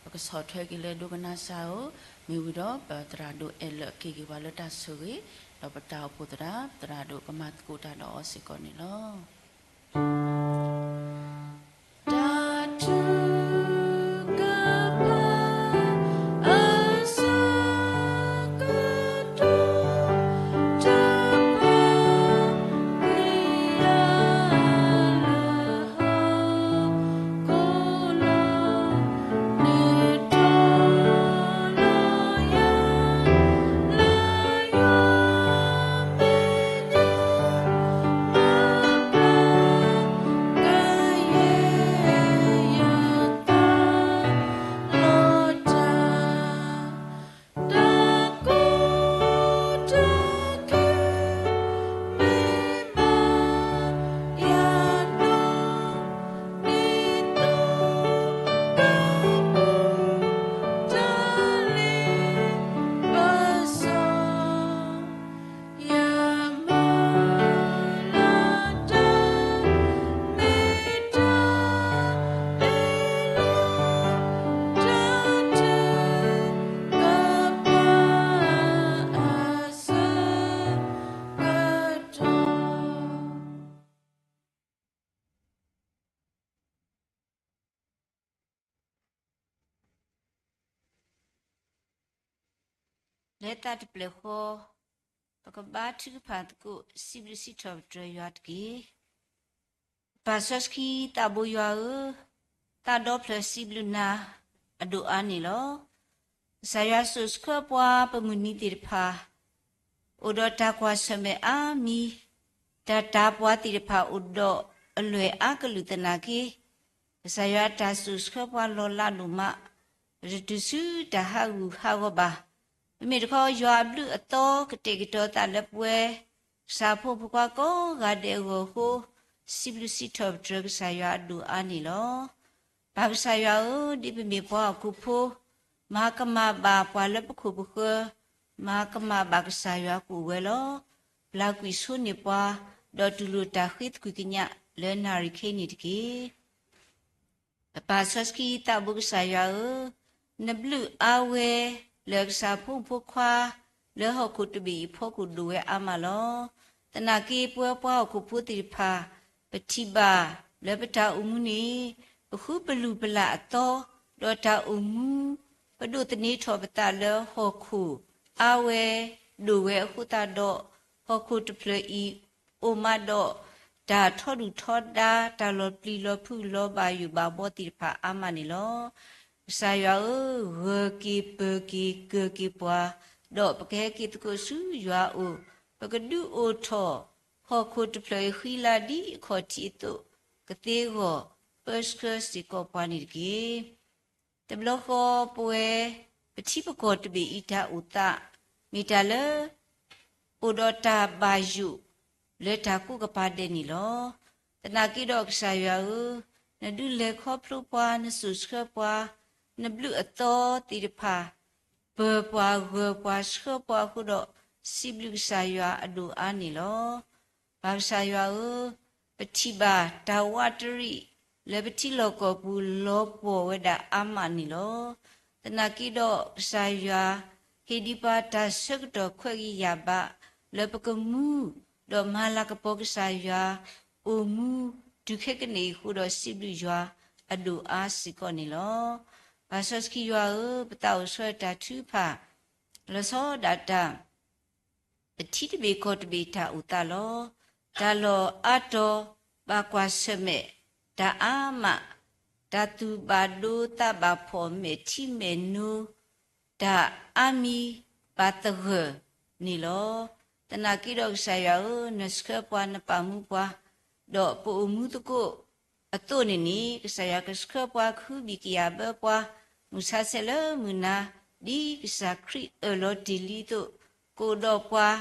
ပကဆီၣ်ထွဲက့ၤလၢဒိကနၣ်စၢ်ဧိၤ, မ့ၢ်ဝံၤဒီး ပသရၣ်ဒိၣ်အဲၣ်လၢက့ၤက့ၤပှၤလၢတၢ်ဆိၣ်ဂ့ၤ, ဒီးပတၢ်အိၣ်ဖှိၣ်သရၣ် ပသရၣ်ဒိၣ်ကမၤသကိးတၢ်ဒီးအီၤစ့ၢ်ကီးန့ၣ်လီၤ. တ� လၢတၢ်တပျဲၢ်ဃီ, ပကဘါထုကဖၣ်သကိး စံးဘျုးစံးထီၣ်ပတြၢၤယွၤတက့ၢ်. ပၢ်စီဆှံသးဘိယွၤဧၢ, သးဒီဖျၢၣ်စံးဘျုးနၤအဒိၣ်အါန့ၣ်လီၤ. ကစၢ်ယွၤစိာ်ဆှၢပှၤပမုၢ်နံၤသ့ၣ်တဖၣ် အိၣ်ဒီးတၢ်ကွၢ်ဆၢၣ်မဲာ်အါမံၤ, တၢ်တၤပှၤသ့ၣ်တဖၣ်အိၣ်ဒီးအလွဲၢ်အါကလုာ်သနာ်က့, ကစၢ်ယွၤတၢ်စိာ်ဆှၢပှၤလီၤလးဒိၣ်မး, ပတတုၤဆူတၢ်ဟးဂူာ်ဟးဂီၤဘၣ်. ပမ့ၢ်တခီယွၤအဘျုးအသီကတဲာ်ကတီၤသးလၢပဝဲ ကစၢ်ဖိမုၣ်ဖိခွါကိးဂၤဒဲးအဂီၢ်အဃိ, စံးဘျုးစံးထီၣ်ပတြၢၤကစၢ်ယွၤအဒိၣ်အါန့ၣ်လီၤ. ပၢ်ကစၢ်ယွၤဧၢ, ဒ်ပမ့ၢ်ပှၤဟီၣ်ခိၣ်ဖိ, မၤကမၣ်ဘၣ်ပှၤလၢပခိၣ်ပဃၢၤ, မၤကမၣ်ဘၣ်ကစၢ်ယွၤကအိၣ်ဝဲလီၤ. ပျၢ်ကွံာ်ဆိန့ၢ်ပှၤ, ဒီးတူၢ်လိာ်တၢ်ဃ့သကွံၢ်ကညးလၢနၣ်ရံၣ်ခဲအံၤန့ၣ်တက့ၢ်. ပၢ်စီဆှံသးဘိကစၢ်ယွၤဧၢ, နဘျုးအါဝဲလၢကစၢ်ဖိမုၣ်ဖိခွါ လၢဟီၣ်ခိၣ်တဘ့ၣ်အံၤအဖီခိၣ်ဒိၣ်ဝဲအါမးလီၤ. သနာ်က့ပဝဲပှၤဟီၣ်ခိၣ်ဖိသ့ၣ်တဖၣ် ပထံၣ်ဘၣ်လၢပတၢ်အိၣ်မူန့ၣ် ပဃုပလူၢ်ပလၢ်အသီ, ဒီးတၢ်အိၣ်မူ ပဒိးသန့ၤထီၣ်ပသးလၢဟီၣ်ခိၣ်အါဝဲ ဒိၣ်ဝဲအဃိသတးဒီး ဟီၣ်ခိၣ်တဖျၢၣ်အံၤ အိၣ်မးဒီး တၢ်ထီဒုၣ်ထီဒါ တၢ်လီၤပျံၤလီၤဖုးလီၤဘၣ်ယိၣ်ဘၣ်ဘီသ့ၣ်တဖၣ်အါမးန့ၣ်လီၤ. ကစၢ်ယွၤဧၢ, ဂၢၢ်က့ၤပၢၤက့ၤကၢၤက့ၤပှၤ, ဒီးပကဟဲက့ၤသကိးဆူယွၤအအိၣ်, ပကဒုးအိၣ်ထီၣ် ဟီၣ်ခိၣ်တဖျၢၣ်အံၤဃံလၤဒ်အခီၣ်ထံးအသိး, ကသ့အဂီၢ် ပၢဆှၢစ့ၢ်ကီးပှၤန့ၣ်တက့ၢ်. တဘျီဃီပဝဲ ပထံပကီၢ်တဘ့ၣ်အံၤတၢ်အိၣ်သး မ့ၢ်တၢ်လၢ အိၣ်ဒီးတၢ်ဘၣ်ယိၣ်လၢတၢ်ကိးကပၤဒဲးန့ၣ်လီၤ. သနာ်က့ဒီးကစၢ်ယွၤဧၢ, နဒုးလဲၤခီဖျိပှၤ, နစိာ်ဆှၢပှၤ, နဘျုးအသီသ့ၣ်တဖၣ် ပၢၤပှၤဂၢၤပှၤဆှၢပှၤအဃိဒီး စံးဘျုးကစၢ်ယွၤအဒိၣ်အါန့ၣ်လီၤ. ပၢ်ကစၢ်ယွၤဧၢ, ပထံၣ်ဘၣ်တၢ်ဝးတရံး လၢပထံလီၢ်ကီၢ်ပူၤလီၤပှီၢ်ဝဲဒၣ်အါမးန့ၣ်လီၤ. သနာ်က့ဒီးကစၢ်ယွၤ ဟ့ၣ်ဒံးပှၤတၢ်ဆၢကတီၢ်ခွဲးဂံၢ်ယာ်ဘါ လၢပကမူ ဒီးမၤလၤကပီၤကစၢ်ယွၤ အိၣ်မူတုၤခဲကနံၣ်အံၤအဃိဒီး စံးဘျုးယွၤအဒိၣ်အါစ့ၢ်ကီးန့ၣ်လီၤ. ပၢ်စီဆှံယွၤဧၢ, ပသးအိၣ်ဆှၢတၢ်ထုကဖၣ် လီၤဆီဒၣ်တၢ် ပထံတဘ့ၣ်ကီၢ်တဘ့ၣ်တၢ်အိၣ်သးလီၤ. တၢ်လီၢ်အါတီၤ ဘၣ်ကွၢ်ဆၢၣ်မဲာ် တၢ်အါမး, တၢ်သူၣ်ဘၣ်ဒိသးဘၣ်ဖှီၣ် မဲာ်ထံမဲာ်နိ, တၢ်အါမံၤဘၣ်သဂၢၢ်န့ၣ်လီၤ. သနာ်က့ဒီးကစၢ်ယွၤဧၢ, နဆှၢပှၤနပာ်မူပှၤ, ဒီးပအိၣ်မူသကိးအသိးန့ၣ်န့ၣ် ကစၢ်ယွၤကဆှၢပှၤကဟုဘံၣ်ကယာ်ဘၢပှၤ မုၢ်ဆါဆဲးလၢမုၢ်နၤ ဒ်ကစၢ်ခရံာ်အၢၣ်လီၤတ့ၢ်လံအသိး, ကအိၣ်ဒီးပှၤ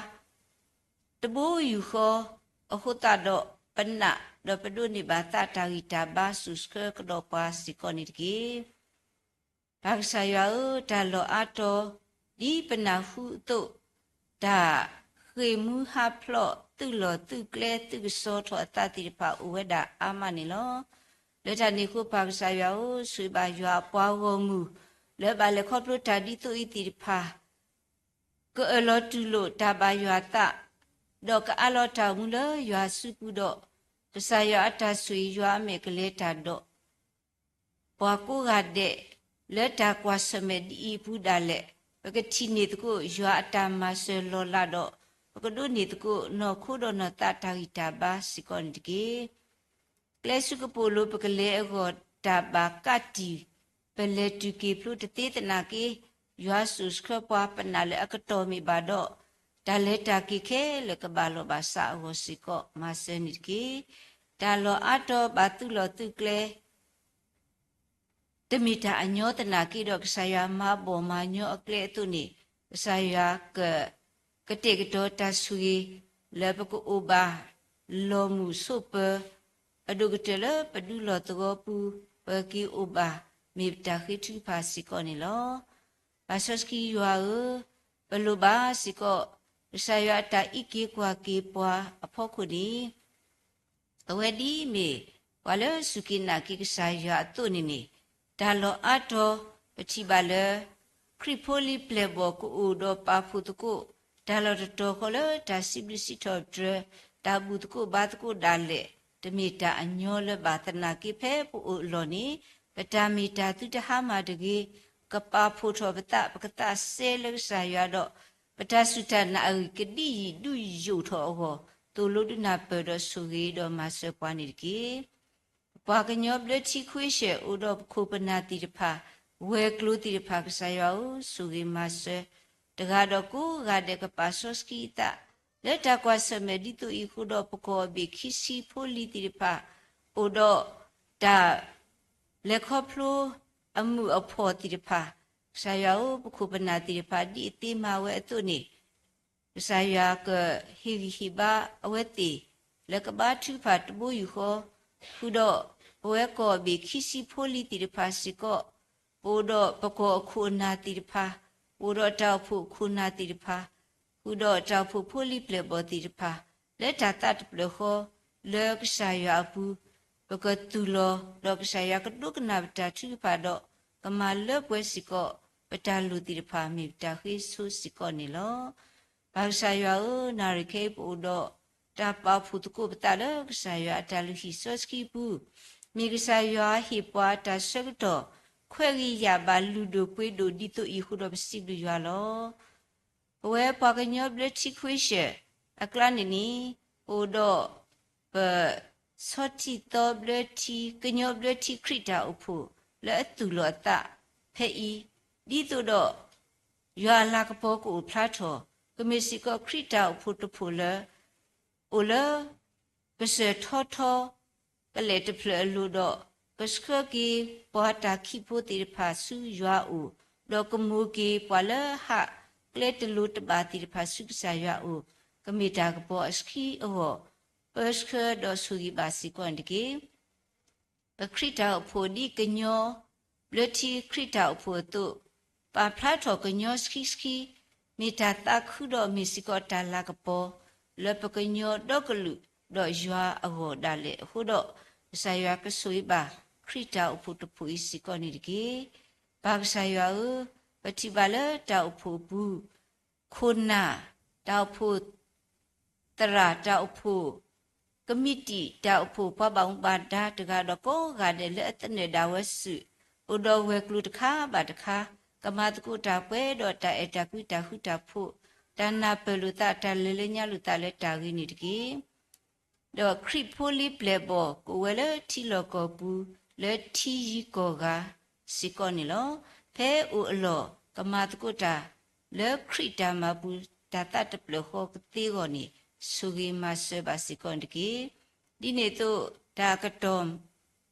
တဘိယူၢ်ဃီ အဃိသတးဒီး ပနာ်ဒီးပဒိးန့ၢ်ဘၣ်သးတၢ်ဂံၢ်တၢ်ဘါ စိာ်ဆှၢကဒီးပှၤစ့ၢ်ကီးန့ၣ်တက့ၢ်. ပၢ်ကစၢ်ယွၤဧၢ, တၢ်လီၢ်အါတီၤ ဒ်ပနၢ်ဟူအသိး, တၢ်ဃ့ၢ်မူဟးဖျိး သုးလီၢ်သုးကျဲ သုးကစီၤထီၣ်အသးသ့ၣ်တဖၣ် အိၣ်ဝဲဒၣ်အါမးန့ၣ်လီၤ. လၢတၢ်န့ၣ်အဃိ ပၢ်ကစၢ်ယွၤဧၢ, ဆိၣ်ဂ့ၤဘၣ်ယွၤအပှၤဂီၢ်မုၢ် လၢဘၣ်လဲၤခီဖျိတၢ်ဒ်သိးအံၤသ့ၣ်တဖၣ် ကအၢၣ်လီၤတူၢ်လိာ်တၢ်ဘၣ်ယွၤအသး, ဒီးကအးလီၤတၢ်အိၣ်မူလၢယွၤအစုပူၤဒီး, ကစၢ်ယွၤအတၢ်ဆိၣ်ဂ့ၤ ယွၤအမဲာ်ကလဲၤတၢ်ဒီး ပှၤကိးဂၤဒဲး, လၢတၢ်ကွၢ်ဆၢၣ်မဲာ်ဒ်အံၤအပူၤဒၣ်လဲာ်, ပကထံၣ်န့ၢ်သကိး ယွၤအတၢ်မၤစၢၤလီၤလးဒီး, ပကဒိးန့ၢ်သကိး နီၢ်ခိဒီးနီၢ်သးတၢ်ဂံၢ်တၢ်ဘါစ့ၢ်ကီးန့ၣ်တက့ၢ်. ကျဲဆူကပိာ်လိၤ ပကလဲၤအဂီၢ်တၢ်ဘၣ်ကးတံာ်, ပလဲၤတုၤက့ၤဖျိတသ့သနာ်က့, ယွၤစိာ်ဆှၢပှၤ ပနာ်လၢအကတီၢ်မ့ၢ်ဘၣ်ဒီး, တၢ်လဲၤတၢ်က့ၤခဲလၢာ်ကဘၣ်လီၢ်ဘၣ်စးအဂီၢ်စ့ၢ်ကီး မၤစၢၤန့ၣ်တက့ၢ်. တၢ်လီၢ်အါတီၤဘၣ်သုးလီၢ်သုးကျဲ တမ့ၢ်တၢ်အညီသနာ်က့ဒီး ကစၢ်ယွၤမၤဘီၣ်မၤညီအကျဲအသိးန့ၣ်, ကစၢ်ယွၤက ကတဲာ်ကတီၤတၢ်ဆိၣ်ဂ့ၤ လၢပကအိၣ်ဘၣ်လီၢ်မုာ်ဆိးပၢၤ အဒိၣ်ကတၢၢ်လၢပဒူလီၢ်သဝီပူၤ ပက့ၤအိၣ်ဘၣ် မ့ၢ်ပတၢ်ဃ့ထုကဖၣ်စ့ၢ်ကီးန့ၣ်လီၤ. ပၢ်စီဆှံယွၤဧၢ, ပလိၣ်ဘၣ်စ့ၢ်ကီး ကစၢ်ယွၤအတၢ်အံးက့ၤကွၢ်က့ၤပှၤအဖီခိၣ်န့ၣ် အဝဲဒ်မ့ၢ်ပှၤလၢစူၢ်က့ၤနာ်က့ၤကစၢ်ယွၤအသိးန့ၣ်န့ၣ်, တၢ်လီၢ်အါတီၤ ပထံၣ်ဘၣ်လၢ ခရံာ်ဖိလံၤပျဲၢ်ဘီၣ်ကအိၣ်ဒီးပာ်ဖှိၣ်သကိး တၢ်လီၢ်တတီၤဃီလၢတၢ်စံးဘျုးစံးထီၣ်ပတြၢၤ တၢ်ဘူၣ်သကိးဘါသကိးဒၣ်လဲာ် တမ့ၢ်တၢ်အညီလၢၤဘၣ်သနာ်က့ ဖဲပအိၣ်အလီၢ်န့ၣ် ပတၢ်မ့ၢ်တၢ်သုတဟါမၢ်တဂ့ၤ, ကပာ်ဖှိၣ်ထီၣ်ပသး ပကသးစဲလၢကစၢ်ယွၤဒီး ပတၢ်စူၢ်တၢ်နာ်အဂံၢ်ကဒံယံာ်ဒုးယိာ်ထီၣ်အဂီၢ် သိၣ်လိဒုးနၢ်ပၢၢ်ဒီးဆိၣ်ဂ့ၤဒီးမၤစၢၤပှၤန့ၣ်တက့ၢ်. ပပှၤကညီဘျၢထံခွ့ၡၢၣ် အိၣ်ဒီးပခိၣ်ပနၢ်သ့ၣ်တဖၣ်, ဝဲၤကျိၤသ့ၣ်တဖၣ် ကစၢ်ယွၤဧၢ, ဆိၣ်ဂ့ၤမၤစၢၤ တဂၤဒီးကိးဂၤဒဲး ကပာ်စီဆှံအသး လၢတၢ်ကွၢ်ဆၢၣ်မဲာ်ဒ်သိးအံၤအဃိဒီး ပကီၢ်အဘ့ၣ်ခံဆံဖိလံၤသ့ၣ်တဖၣ် အိၣ်ဒီးတၢ် လဲၤခီဖျိအမုာ်အဖှီၣ်သ့ၣ်တဖၣ်, ကစၢ်ယွၤဧၢ, ပခိၣ်ပနၢ်သ့ၣ်တဖၣ် ဒ်အသ့မၤဝဲအသိးန့ၣ် ကစၢ်ယွၤကဟ့ၣ်ဂံၢ်ဟ့ၣ်ဘါအဝဲသ့ၣ် လၢကဘါထုကဖၣ်တဘိယူၢ်ဃီ, ဃုာ်ဒီးပဝဲကီၢ်အဘ့ၣ်ခံဆံဖိလံၤသ့ၣ်တဖၣ်စ့ၢ်ကီး, ပအိၣ်ဒီးပကီၢ်အခိၣ်အနၢ်သ့ၣ်တဖၣ်, ပအိၣ်ဒီးတၢ်အိၣ်ဖှိၣ်အခိၣ်အနၢ်သ့ၣ်တဖၣ်, ဃုာ်ဒီးတၢ်အိၣ်ဖှိၣ်ဖိလံၤပျဲၢ်ဘီၣ်သ့ၣ်တဖၣ်, လၢတၢ်သးတဖျၢၣ်ဃီ လၢကစၢ်ယွၤအပူၤ ပကသူၣ်လီၤ, ဒီးကစၢ်ယွၤကဒိကနၣ်ပတၢ်ထုကဖၣ်ဒီး ကမၤလၢပှဲၤစ့ၢ်ကီး ပတၢ်လိၣ်သ့ၣ်တဖၣ် မ့ၢ်ပတၢ်ဃ့ဆိစ့ၢ်ကီးန့ၣ်လီၤ. ပၢ်ကစၢ်ယွၤဧၢ, နၣ်ရံၣ်ခဲအံၤပအိၣ်ဒီး တၢ်ပာ်ဖှိၣ်သကိးပသးလၢကစၢ်ယွၤအတၢ်လုၢ်ဟံၣ်စီဆှံအပူၤ, မ့ၢ်ကစၢ်ယွၤဟ့ၣ်ပှၤတၢ်ဆၢကတီၢ် ခွဲးဂံၢ်ယၢ်ဘါလုၢ်ဒိၣ်ပှ့ၤဒိၣ်ဒ်သိးအံၤအဃိဒီး ပစံးဘျုးယွၤလီၤ. ပဝဲပှၤကညီဘျၢထံခွ့ၡၢၣ်အကျါန့ၣ်န့ၣ် အိၣ်ဒီးပ ဆီထံသီဘျၢထံ ကညီဘျၢထံခရံာ်တၢ်အိၣ်ဖှိၣ် လၢအသူၣ်လီၤအသးဖဲအံၤ, ဒ်သိးဒီး ယွၤအလၤကပီၤကအိၣ်ဖျါထီၣ်, ကမ့ၢ်စ့ၢ်ကီးခရံာ်တၢ်အိၣ်ဖှိၣ်တဖှိၣ်လၢ အိၣ်လၢ ကစၢၢ်ထီထီ ကလဲာ်တဖျၢၣ်အလိၤဒီး ကဆှၢက့ၤပှၤတၢ်ခံးဖိသ့ၣ်တဖၣ်ဆူယွၤအအိၣ်, ဒီးကမိၤက့ၤပှၤလၢဟး ကျဲတလိၤတဘၣ်သ့ၣ်တဖၣ်ဆူကစၢ်ယွၤအအိၣ် ကမ့ၢ်တၢ်ကပီၤအဆှံအဂီၢ် ပၢဆှၢဒီးဆိၣ်ဂ့ၤဘၣ်စ့ၢ်ကီးန့ၣ်တက့ၢ်. ပခရံာ်တၢ်အိၣ်ဖှိၣ်ဒ်ကညီ ဘျၢထံခရံာ်တၢ်အိၣ်ဖှိၣ်အသိး, ပာ်ဖျါထီၣ်ကညီဆှံဆှံ, မ့ၢ်တၢ်သးခုဒီးမ့ၢ်စ့ၢ်ကီးတၢ်လၤကပီၤ လၢပကညီဒီကလုာ်ဒီးယွၤအဂီၢ်ဒၣ်လဲာ်အဃိဒီး, ကစၢ်ယွၤကဆိၣ်ဂ့ၤဘၣ်ခရံာ်တၢ်အိၣ်ဖှိၣ်တဖှိၣ်အံၤစ့ၢ်ကီးန့ၣ်တက့ၢ်. ပၢ်ကစၢ်ယွၤဧၢ, ပထံၣ်ဘၣ်လၢတၢ်အိၣ်ဖှိၣ်အပူၤ ခိၣ်နၢ်, တၢ်အိၣ်ဖှိၣ်သရၣ်, တၢ်အိၣ်ဖှိၣ်ကမံးတံာ်, တၢ်အိၣ်ဖှိၣ်ပှၤဘၣ်မူဘၣ်ဒါတဂၤဒီးကိးဂၤဒဲး လၢအသနၢၣ်ဒၣ်ဝဲစုာ်, အိၣ်ဒီးဝဲၤကျိၤတခါဘၣ်တခါ, ကမၤသကိးတၢ်ပှဲၤဒီးတၢ်အဲၣ်တၢ်ကွံတၢ်ဃူတၢ်ဖိး, တၢ်နၢ်ပၢၢ်လိာ်သး တၢ်လဲၤလၢညါလိာ်သးလၢတၢ်ဂ့ၤန့ၣ်တက့ၢ်. ဒီးခရံာ်ဖိလံၤပျဲၢ်ဘီၣ် ကအိၣ်ဝဲလၢထံလီၢ်ကီၢ်ပူၤ လၢထံယံၤကီၢ်ဂၤစ့ၢ်ကီးန့ၣ်လီၤ. ဖဲအိၣ်အလီၢ် ကမၤသကိးတၢ် လၢခရံာ်တၢ်မၤပူၤ တၢ်သးတဖျၢၣ်ဃီကသ့အဂီၢ်န့ၣ် ဆိၣ်ဂ့ၤမၤစၢၤဘၣ်စ့ၢ်ကီးန့ၣ်တက့ၢ်. ဒ်န့ၣ်အသိး တၢ်ကတီၢ်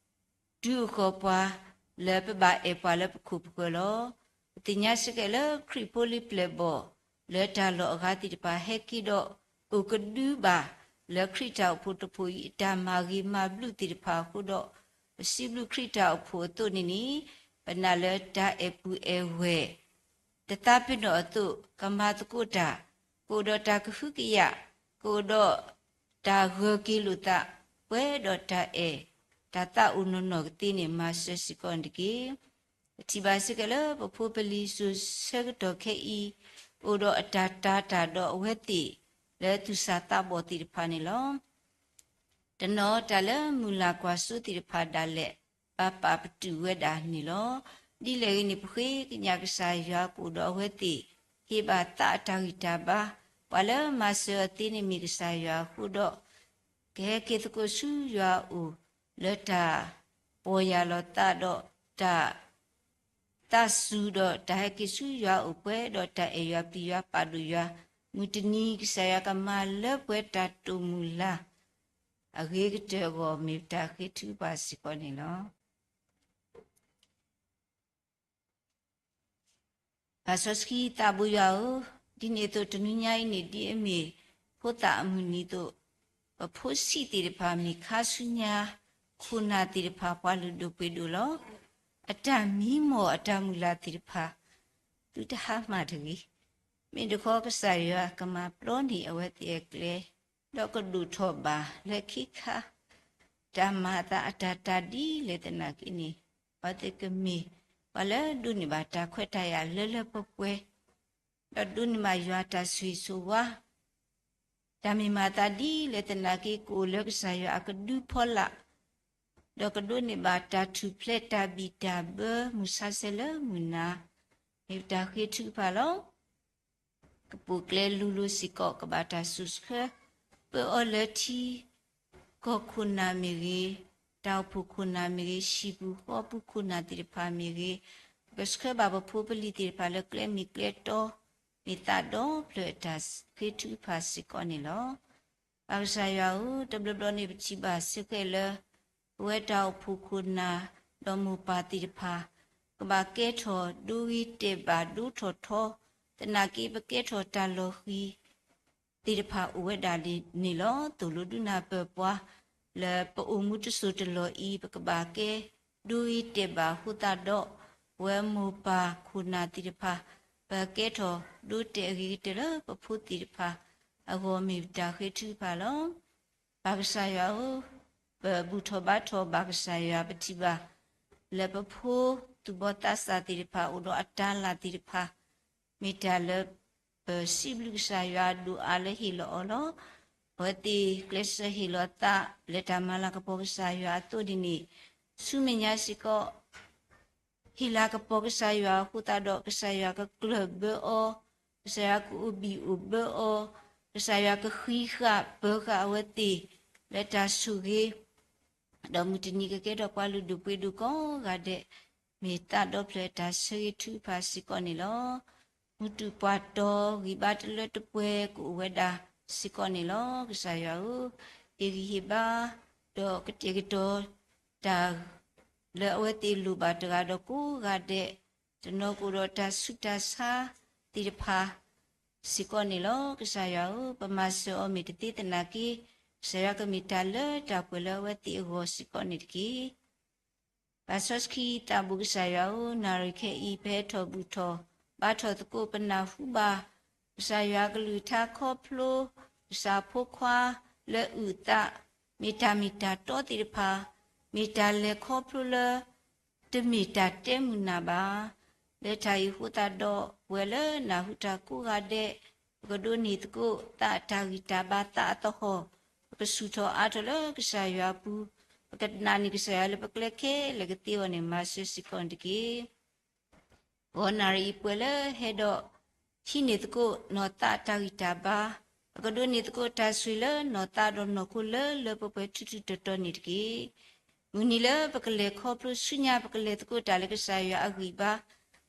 တုၤအဃီပှၤ လၢပဘၣ်အဲၣ်ပှၤလၢပခိၣ်ပဃၢၤလီၤ. ပသ့ၣ်ညါစ့ၢ်ကီးလၢခရံာ်ဖိလံၤပျဲၢ်ဘီၣ် လၢတၢ်လီၢ်အဂၤသ့ၣ်တဖၣ် ဟဲက့ၤဒီးအိၣ်ကဒုဘၣ် လၢခရံာ်တၢ်အိၣ်ဖှိၣ်တဖှိၣ်အံၤ အတၢ်မၤဂ့ၤမၤဘျုးသ့ၣ်တဖၣ်အဃိဒီး, ပစံးဘျုးခရံာ်တၢ်အိၣ်ဖှိၣ်အသိးန့ၣ်န့ၣ်, ပနာ်လၢတၢ်အဲၣ်ပုၢ်အဲၣ်ဝဲၢ် တသးပ့ၤနီၣ်အသိး ကမၤသကိးတၢ်, ကအိၣ်ဒီးတၢ်ကဟုကယာ်, ကအိၣ်ဒီးတၢ်ဂၢၢ်က့ၤလိာ်သး, ပှဲၤဒီးတၢ်အဲၣ်, တၢ်သးအိၣ်နီၢ်နီၢ်ကသ့န့ၣ် မၤစၢၤစ့ၢ်ကီးန့ၣ်တက့ၢ်. ပထံၣ်ဘၣ်စ့ၢ်ကီးလၢပဖိပလံၤစိၤဆၢကတီၢ်ခဲအံၤ, အိၣ်ဒီးအတၢ်တာ်တၢ်ဒီးအဝဲသ့ၣ် လၢသူၣ်စၢ်သးဘီၣ်သ့ၣ်တဖၣ်န့ၣ်လီၤ. တနီၤတၢ်လၢမုၢ်လၢ်ကွၢ်စိသ့ၣ်တဖၣ်ဒၣ်လဲာ် ဘၣ်ပာ်ပတုာ်ဝဲဒၣ်န့ၣ်လီၤ. ဒ်လဲၣ်ဂ့ၤန့ၣ် ပဃ့ကညးကစၢ်ယွၤကအိၣ်ဒီးအဝဲသ့ၣ်, ဟ့ၣ်ဘၣ်သးအတၢ်ဂံၢ်တၢ်ဘါ, ပှၤလၢမၤစၢၤအီၤသ့န့ၣ်မ့ၢ်ကစၢ်ယွၤအဃိဒီး, ကဟဲက့ၤသကိးဆူယွၤအအိၣ် လၢတၢ်ပီၢ်ယၢ်လီၤသးဒီးတၢ် သးစူၤဒီးတၢ်ဟဲက့ၤဆူယွၤအိၣ်ပှဲၤဒီးတၢ်အဲၣ်ယွၤပျံၤယွၤပာ်ဒိၣ်ယွၤ, မုၢ်တနံၤ ကစၢ်ယွၤကမၤလၢပှဲၤတၢ်တိာ်မုၢ်လၢ် အဂ့ၤကတၢၢ်အဂီၢ် မ့ၢ်တၢ်ဃ့ထုကဖၣ်စ့ၢ်ကီးန့ၣ်လီၤ. ပၢ်စီဆှံသးဘိယွၤဧၢ, ဒ်န့ၣ်အသိးတနွံညါအံၤန့ၣ် ဒ်အမ့ၢ်ဖိသၣ်အမုၢ်နံၤအသိး, ပဖိဆံးသ့ၣ်တဖၣ်မ့ၢ်ခါဆူညါ ခိၣ်နၢ်သ့ၣ်တဖၣ်ပှၤလုၢ်ဒိၣ်ပှ့ၤဒိၣ်လီၤ. အတၢ်မံမီၢ်အတၢ်မုၢ်လၢ်သ့ၣ်တဖၣ် သုတဟါမၢ်တဂ့ၤ. မ့ၢ်တခီကစၢ်ယွၤကမၤပျီန့ၢ်အဝဲသ့ၣ်အကျဲ, ဒီးကဒိၣ်ထီၣ်ဘၣ်လၢခံခါ တၢ်မၤအသးအတၢ်တၢ်ဒ်လဲၣ်သနာ်က့န့ၣ်, အဝဲသ့ၣ်ကမ့ၢ်ပှၤလၢဒိးန့ၢ်ဘၣ်တၢ်ခွဲးတၢ်ယာ်လၢလၢပှဲၤပှဲၤ, ဒီးဒိးန့ၢ်ဘၣ်ယွၤတၢ်ဆိၣ်ဂ့ၤဆိၣ်ဝါ တၢ်မ့ၢ်မၤအသးဒ်လဲၣ်သနာ်က့ ကအိၣ်လၢကစၢ်ယွၤအကဒုဖီလာ်, ဒီးကဒိးန့ၢ်ဘၣ်တၢ်ထူၣ်ဖျဲးတၢ်ဘံၣ်တၢ်ဘၢမုၢ်ဆါဆဲးလၢမုၢ်နၤ, မ့ၢ်ပတၢ်ဃ့ထုကဖၣ်လီၤ. ကပိာ်ကျဲလိၤလိၤစ့ၢ်ကီး ကဘၣ်တၢ်စိာ်ဆှၢ ပၢအီၤလၢထံကီၢ်ခိၣ်နၢ်မ့ၢ်ဂ့ၤ, တၢ်အိၣ်ဖှိၣ်ခိၣ်နၢ်မ့ၢ်ဂ့ၤ, ဟံၣ်ပူၤဃီပူၤခိၣ်နၢ်သ့ၣ်တဖၣ်မ့ၢ်ဂ့ၤ, ပကဆှၢဘၣ်ပဖိပလံၤသ့ၣ်တဖၣ်လၢကျဲမ့ၢ်ကျဲတီ မ့ၢ်သးဒီဖျၢၣ်အတၢ်ဃ့ထုကဖၣ်စ့ၢ်ကီးန့ၣ်လီၤ. ပၢ်ကစၢ်ယွၤဧၢ, တဘျီဘျီန့ၣ် ပထံၣ်ဘၣ်စ့ၢ်ကီးလၢ ပဝဲတၢ်အိၣ်ဖှိၣ်ခိၣ်နၢ် ဒီးမိၢ်ပၢ်သ့ၣ်တဖၣ် ကဘၣ်ကဲထီၣ်ဒိဂ့ၤတဲာ်ဘၣ်ဒိထီၣ်ထီ, သနာ်က့ပကဲထီၣ်တၢ်လီၤဃံၤ သ့ၣ်တဖၣ်အိၣ်ဝဲဒၣ်န့ၣ်လီၤ. သိၣ်လိဒုးနၢ်ပၢၢ်ပှၤ လၢပအိၣ်မူတစိၢ်တလီၢ်အံၤ ပကဘၣ်ကဲဒိဂ့ၤတဲာ်ဘၣ်အဃိသတးဒီး, ပဝဲမိၢ်ပၢ်ခိၣ်နၢ်သ့ၣ်တဖၣ် ပကဲထီၣ်ဒိတဲာ်အဂ့ၤကတၢၢ်လၢပဖိသ့ၣ်တဖၣ်အဂီၢ် မ့ၢ်ပတၢ်ဃ့ထုကဖၣ်လီၤ. ပၢ်ကစၢ်ယွၤဧၢ, ပဘူၣ်ထီၣ်ဘါထီၣ်ဘၣ်ကစၢ်ယွၤ ပထံၣ်ဘၣ် လၢပဖိသူၣ်ဘီၣ်သးစၢ်သ့ၣ်တဖၣ် အိၣ်ဒီးအတၢ်လၢ်သ့ၣ်တဖၣ် မ့ၢ်တၢ်လၢပစံးဘျုးကစၢ်ယွၤဒိၣ်အါလၢဟ့ၣ်လီၤအီၤလီၤ. အဝဲသ့ၣ်ကျဲးစၢးဟ့ၣ်လီၤသးလၢတၢ်မၤလၤကပီၤကစၢ်ယွၤအသိးန့ၣ်န့ၣ်, ဆူမဲာ်ညါစ့ၢ်ကီး ဟ့ၣ်လၤကပီၤကစၢ်ယွၤအဃိသတးဒီး ကစၢ်ယွၤကကျၢၢ်ဘၢအီၤ, ကစၢ်ယွၤကအိၣ်ဘံၣ်အိၣ်ဘၢအီၤ, ကစၢ်ယွၤကဃံးဃာ်ပၢၤဃာ်အဝဲသ့ၣ် လၢတၢ်ဆိၣ်ဂ့ၤ ဒီးမုၢ်တနံၤကကဲထီၣ်ပှၤလုၢ်ဒိၣ်ပှ့ၤဒိၣ်ကိးဂၤဒဲး, မ့ၢ်သးဒီဖျၢၣ်တၢ်ဆၢဂ့ၤထုကဖၣ်စ့ၢ်ကီးန့ၣ်လီၤ. မူတူၢ်ပှၤတီၤဂံၢ်ဘါတလၢတပှဲၤကအိၣ်ဝဲဒၣ်စ့ၢ်ကီးန့ၣ်လီၤ. ကစၢ်ယွၤဧၢ, ဟ့ၣ်ဂံၢ်ဟ့ၣ်ဘါ ဒီးကတဲာ်ကတီၤတၢ် လၢအဝဲသ့ၣ်လိၣ်ဘၣ်တဂၤဒီးကိးဂၤဒဲး, တနီၤကအိၣ်ဒီးတၢ်ဆူးတၢ်ဆါသ့ၣ်တဖၣ် စ့ၢ်ကီးန့ၣ်လီၤ. ကစၢ်ယွၤဧၢ, ပမၤစၢၤအီၤမ့ၢ်တသ့သနာ်က့, ကစၢ်ယွၤကမ့ၢ်တၢ်လၢတၢ်ပှဲၤလၢအဝဲသ့ၣ်အဂီၢ်စ့ၢ်ကီးန့ၣ်တက့ၢ်. ပၢ်စီဆှံသးဘိကစၢ်ယွၤဧၢ, နၣ်ရံၣ်ခဲအံၤ ပဟဲထီၣ်ဘူၣ်ထီၣ်ဘါထီၣ်သကိး ပနၢ်ဟူဘၣ် ကစၢ်ယွၤကလုၢ်ကထါခီဖျိ ကစၢ်ဖိခွါလၢအုၣ်အသး, မ့ၢ်တၢ်မ့ၢ်တၢ်တီသ့ၣ်တဖၣ်, မ့ၢ်တၢ်လဲၤခီဖျိလၢ တမ့ၢ်တၢ်တဲမုာ်နၢ်ဘၣ်. လၢတၢ်အံၤအဃိသတးဒီး ပဝဲလၢနၢ်ဟူတၢ်ကိးဂၤဒဲး ပကဒိးန့ၢ်သကိး သးအတၢ်ဂံၢ်တၢ်ဘါ သးအသဟီၣ်, ပကဆူၣ်ထီၣ်အါထီၣ်လၢကစၢ်ယွၤအပူၤ, ပကနာ်န့ၢ်ကစၢ်ယွၤလၢပကျဲခဲလၢာ်ကသ့အဂီၢ်န့ၣ် မၤစၢၤစ့ၢ်ကီးန့ၣ်တက့ၢ်. ဂီၤနၣ်ရံၣ်အံၤပှဲၤလၢဟဲဒီး ဟံးန့ၢ်သကိးနီၢ်သးအတၢ်ဂံၢ်တၢ်ဘါ, ပကဒိးန့ၢ်သကိးတၢ်ဆိၣ်ဂ့ၤလၢနီၢ်သးဒီးနီၢ်ခိလၢလၢပှဲၤပှဲၤထူထူတီၤတီၤန့ၣ်တက့ၢ်. မုၢ်နံၤလၢပကလဲၤခီဖျိဆူညါ ပကလဲၤသကိးတၢ်လၢကစၢ်ယွၤအဂံၢ်ဘါ,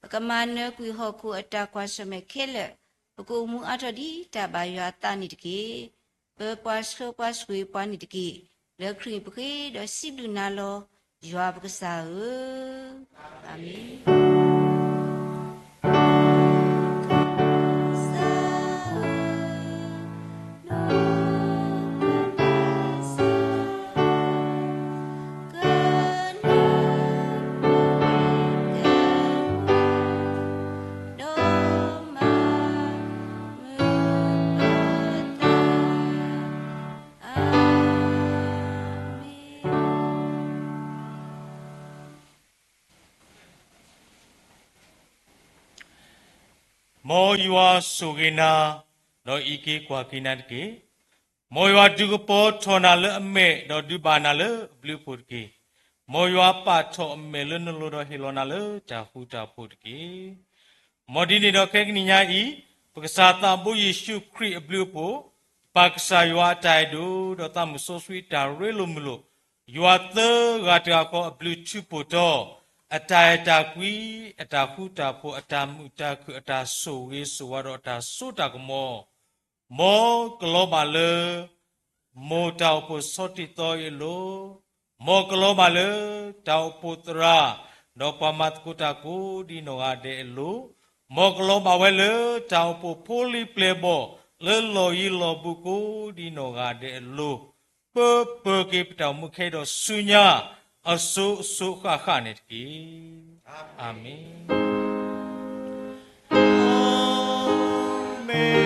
ပကမၤနၢၤကွံာ်ဟီၣ်ခိၣ်အတၢ်ကွၢ်ဆၢၣ်မဲာ်ခဲလၢာ်, ပကအိၣ်မူအါထီၣ်ဒ်တၢ်ဘၣ်ယွၤအသးန့ၣ်တက့ၢ်. ပၢပှၤဆှၢပှၤဆိၣ်ဂ့ၤပှၤန့ၣ်တက့ၢ်. လၢခရံာ်ပဃ့ဒီးစံးဘျုးနၤလီၤ. ယွၤပကစၢ်ဧၢ, အၤမ့ၣ်. မ်ယွၤဆိၣ်ဂ့ၤနၤ, ဒီးအံးက့ၤကွၢ်က့ၤနၤတက့ၢ်. မ်ယွၤဒုးကပီၤထီၣ်နၤလၢအမဲာ်, ဒီးဒုးဘၣ်နၤလၢအဘျုးအဖှိၣ်တက့ၢ်. မ်ယွၤပာ်ထီၣ်အမဲာ်လၢနလိၤ, ဒီးဟ့ၣ်လီၤနၤလၢတၢ်ဃူတၢ်ဖိးတက့ၢ်. မ်ဒ်န့ၣ်ဒီးခဲကနံၣ်ညါအံၤ, ပကစၢ်သးဘိယ့ၣ်ၡူးခရံာ်အဘျုးအဖှိၣ်, ပၢ်ကစၢ်ယွၤအတၢ်အဲၣ်ဒိၣ်, ဒီးသးမုၣ်စီဆှံအတၢ်ရ့လိာ်မုာ်လိာ်, ယွၤသၢဂၤတဂၤဃီအဘျုးထူးဖှိၣ်တီၤ, အတၢ်အဲၣ်တၢ်ကွံ, အတၢ်ဃူတၢ်ဖိး, အတၢ်မုာ်တၢ်ခုၣ်, အတၢ်ဆိၣ်ဂ့ၤဆိၣ်ဝါဒီးအတၢ်စိတၢ်ကမီၤ, မ်ကလီၤဘၣ်လၢ မိၢ်တၢ်အိၣ်ဖှိၣ်ဆီတံၢ်သီအံၤအလိၤ, မ်ကလီၤဘၣ်လၢ တၢ်အိၣ်ဖှိၣ်သရၣ်, ဒီးပှၤမၤသကိးတၢ်ကိးဒ်နီၢ်ဂၤဒဲးအလိၤ, မ်ကလီၤဘၣ်ဝဲလၢတၢ်အိၣ်ဖှိၣ်ဖိလံၤပျဲၢ်ဘီၣ် လၢလီၢ်ယံၤလီၢ်ဘူးကိးဒ်နီၢ်ဂၤဒဲးအလိၤ, ပၢပၢက့ၤပတၢ်အိၣ်မူခဲအံၤဒီးဆူညါ အစိၤစိၤဃၣ်ဃၣ်န့ၣ်တက့ၢ်. အၤမ့ၣ်. အၤမ့ၣ်.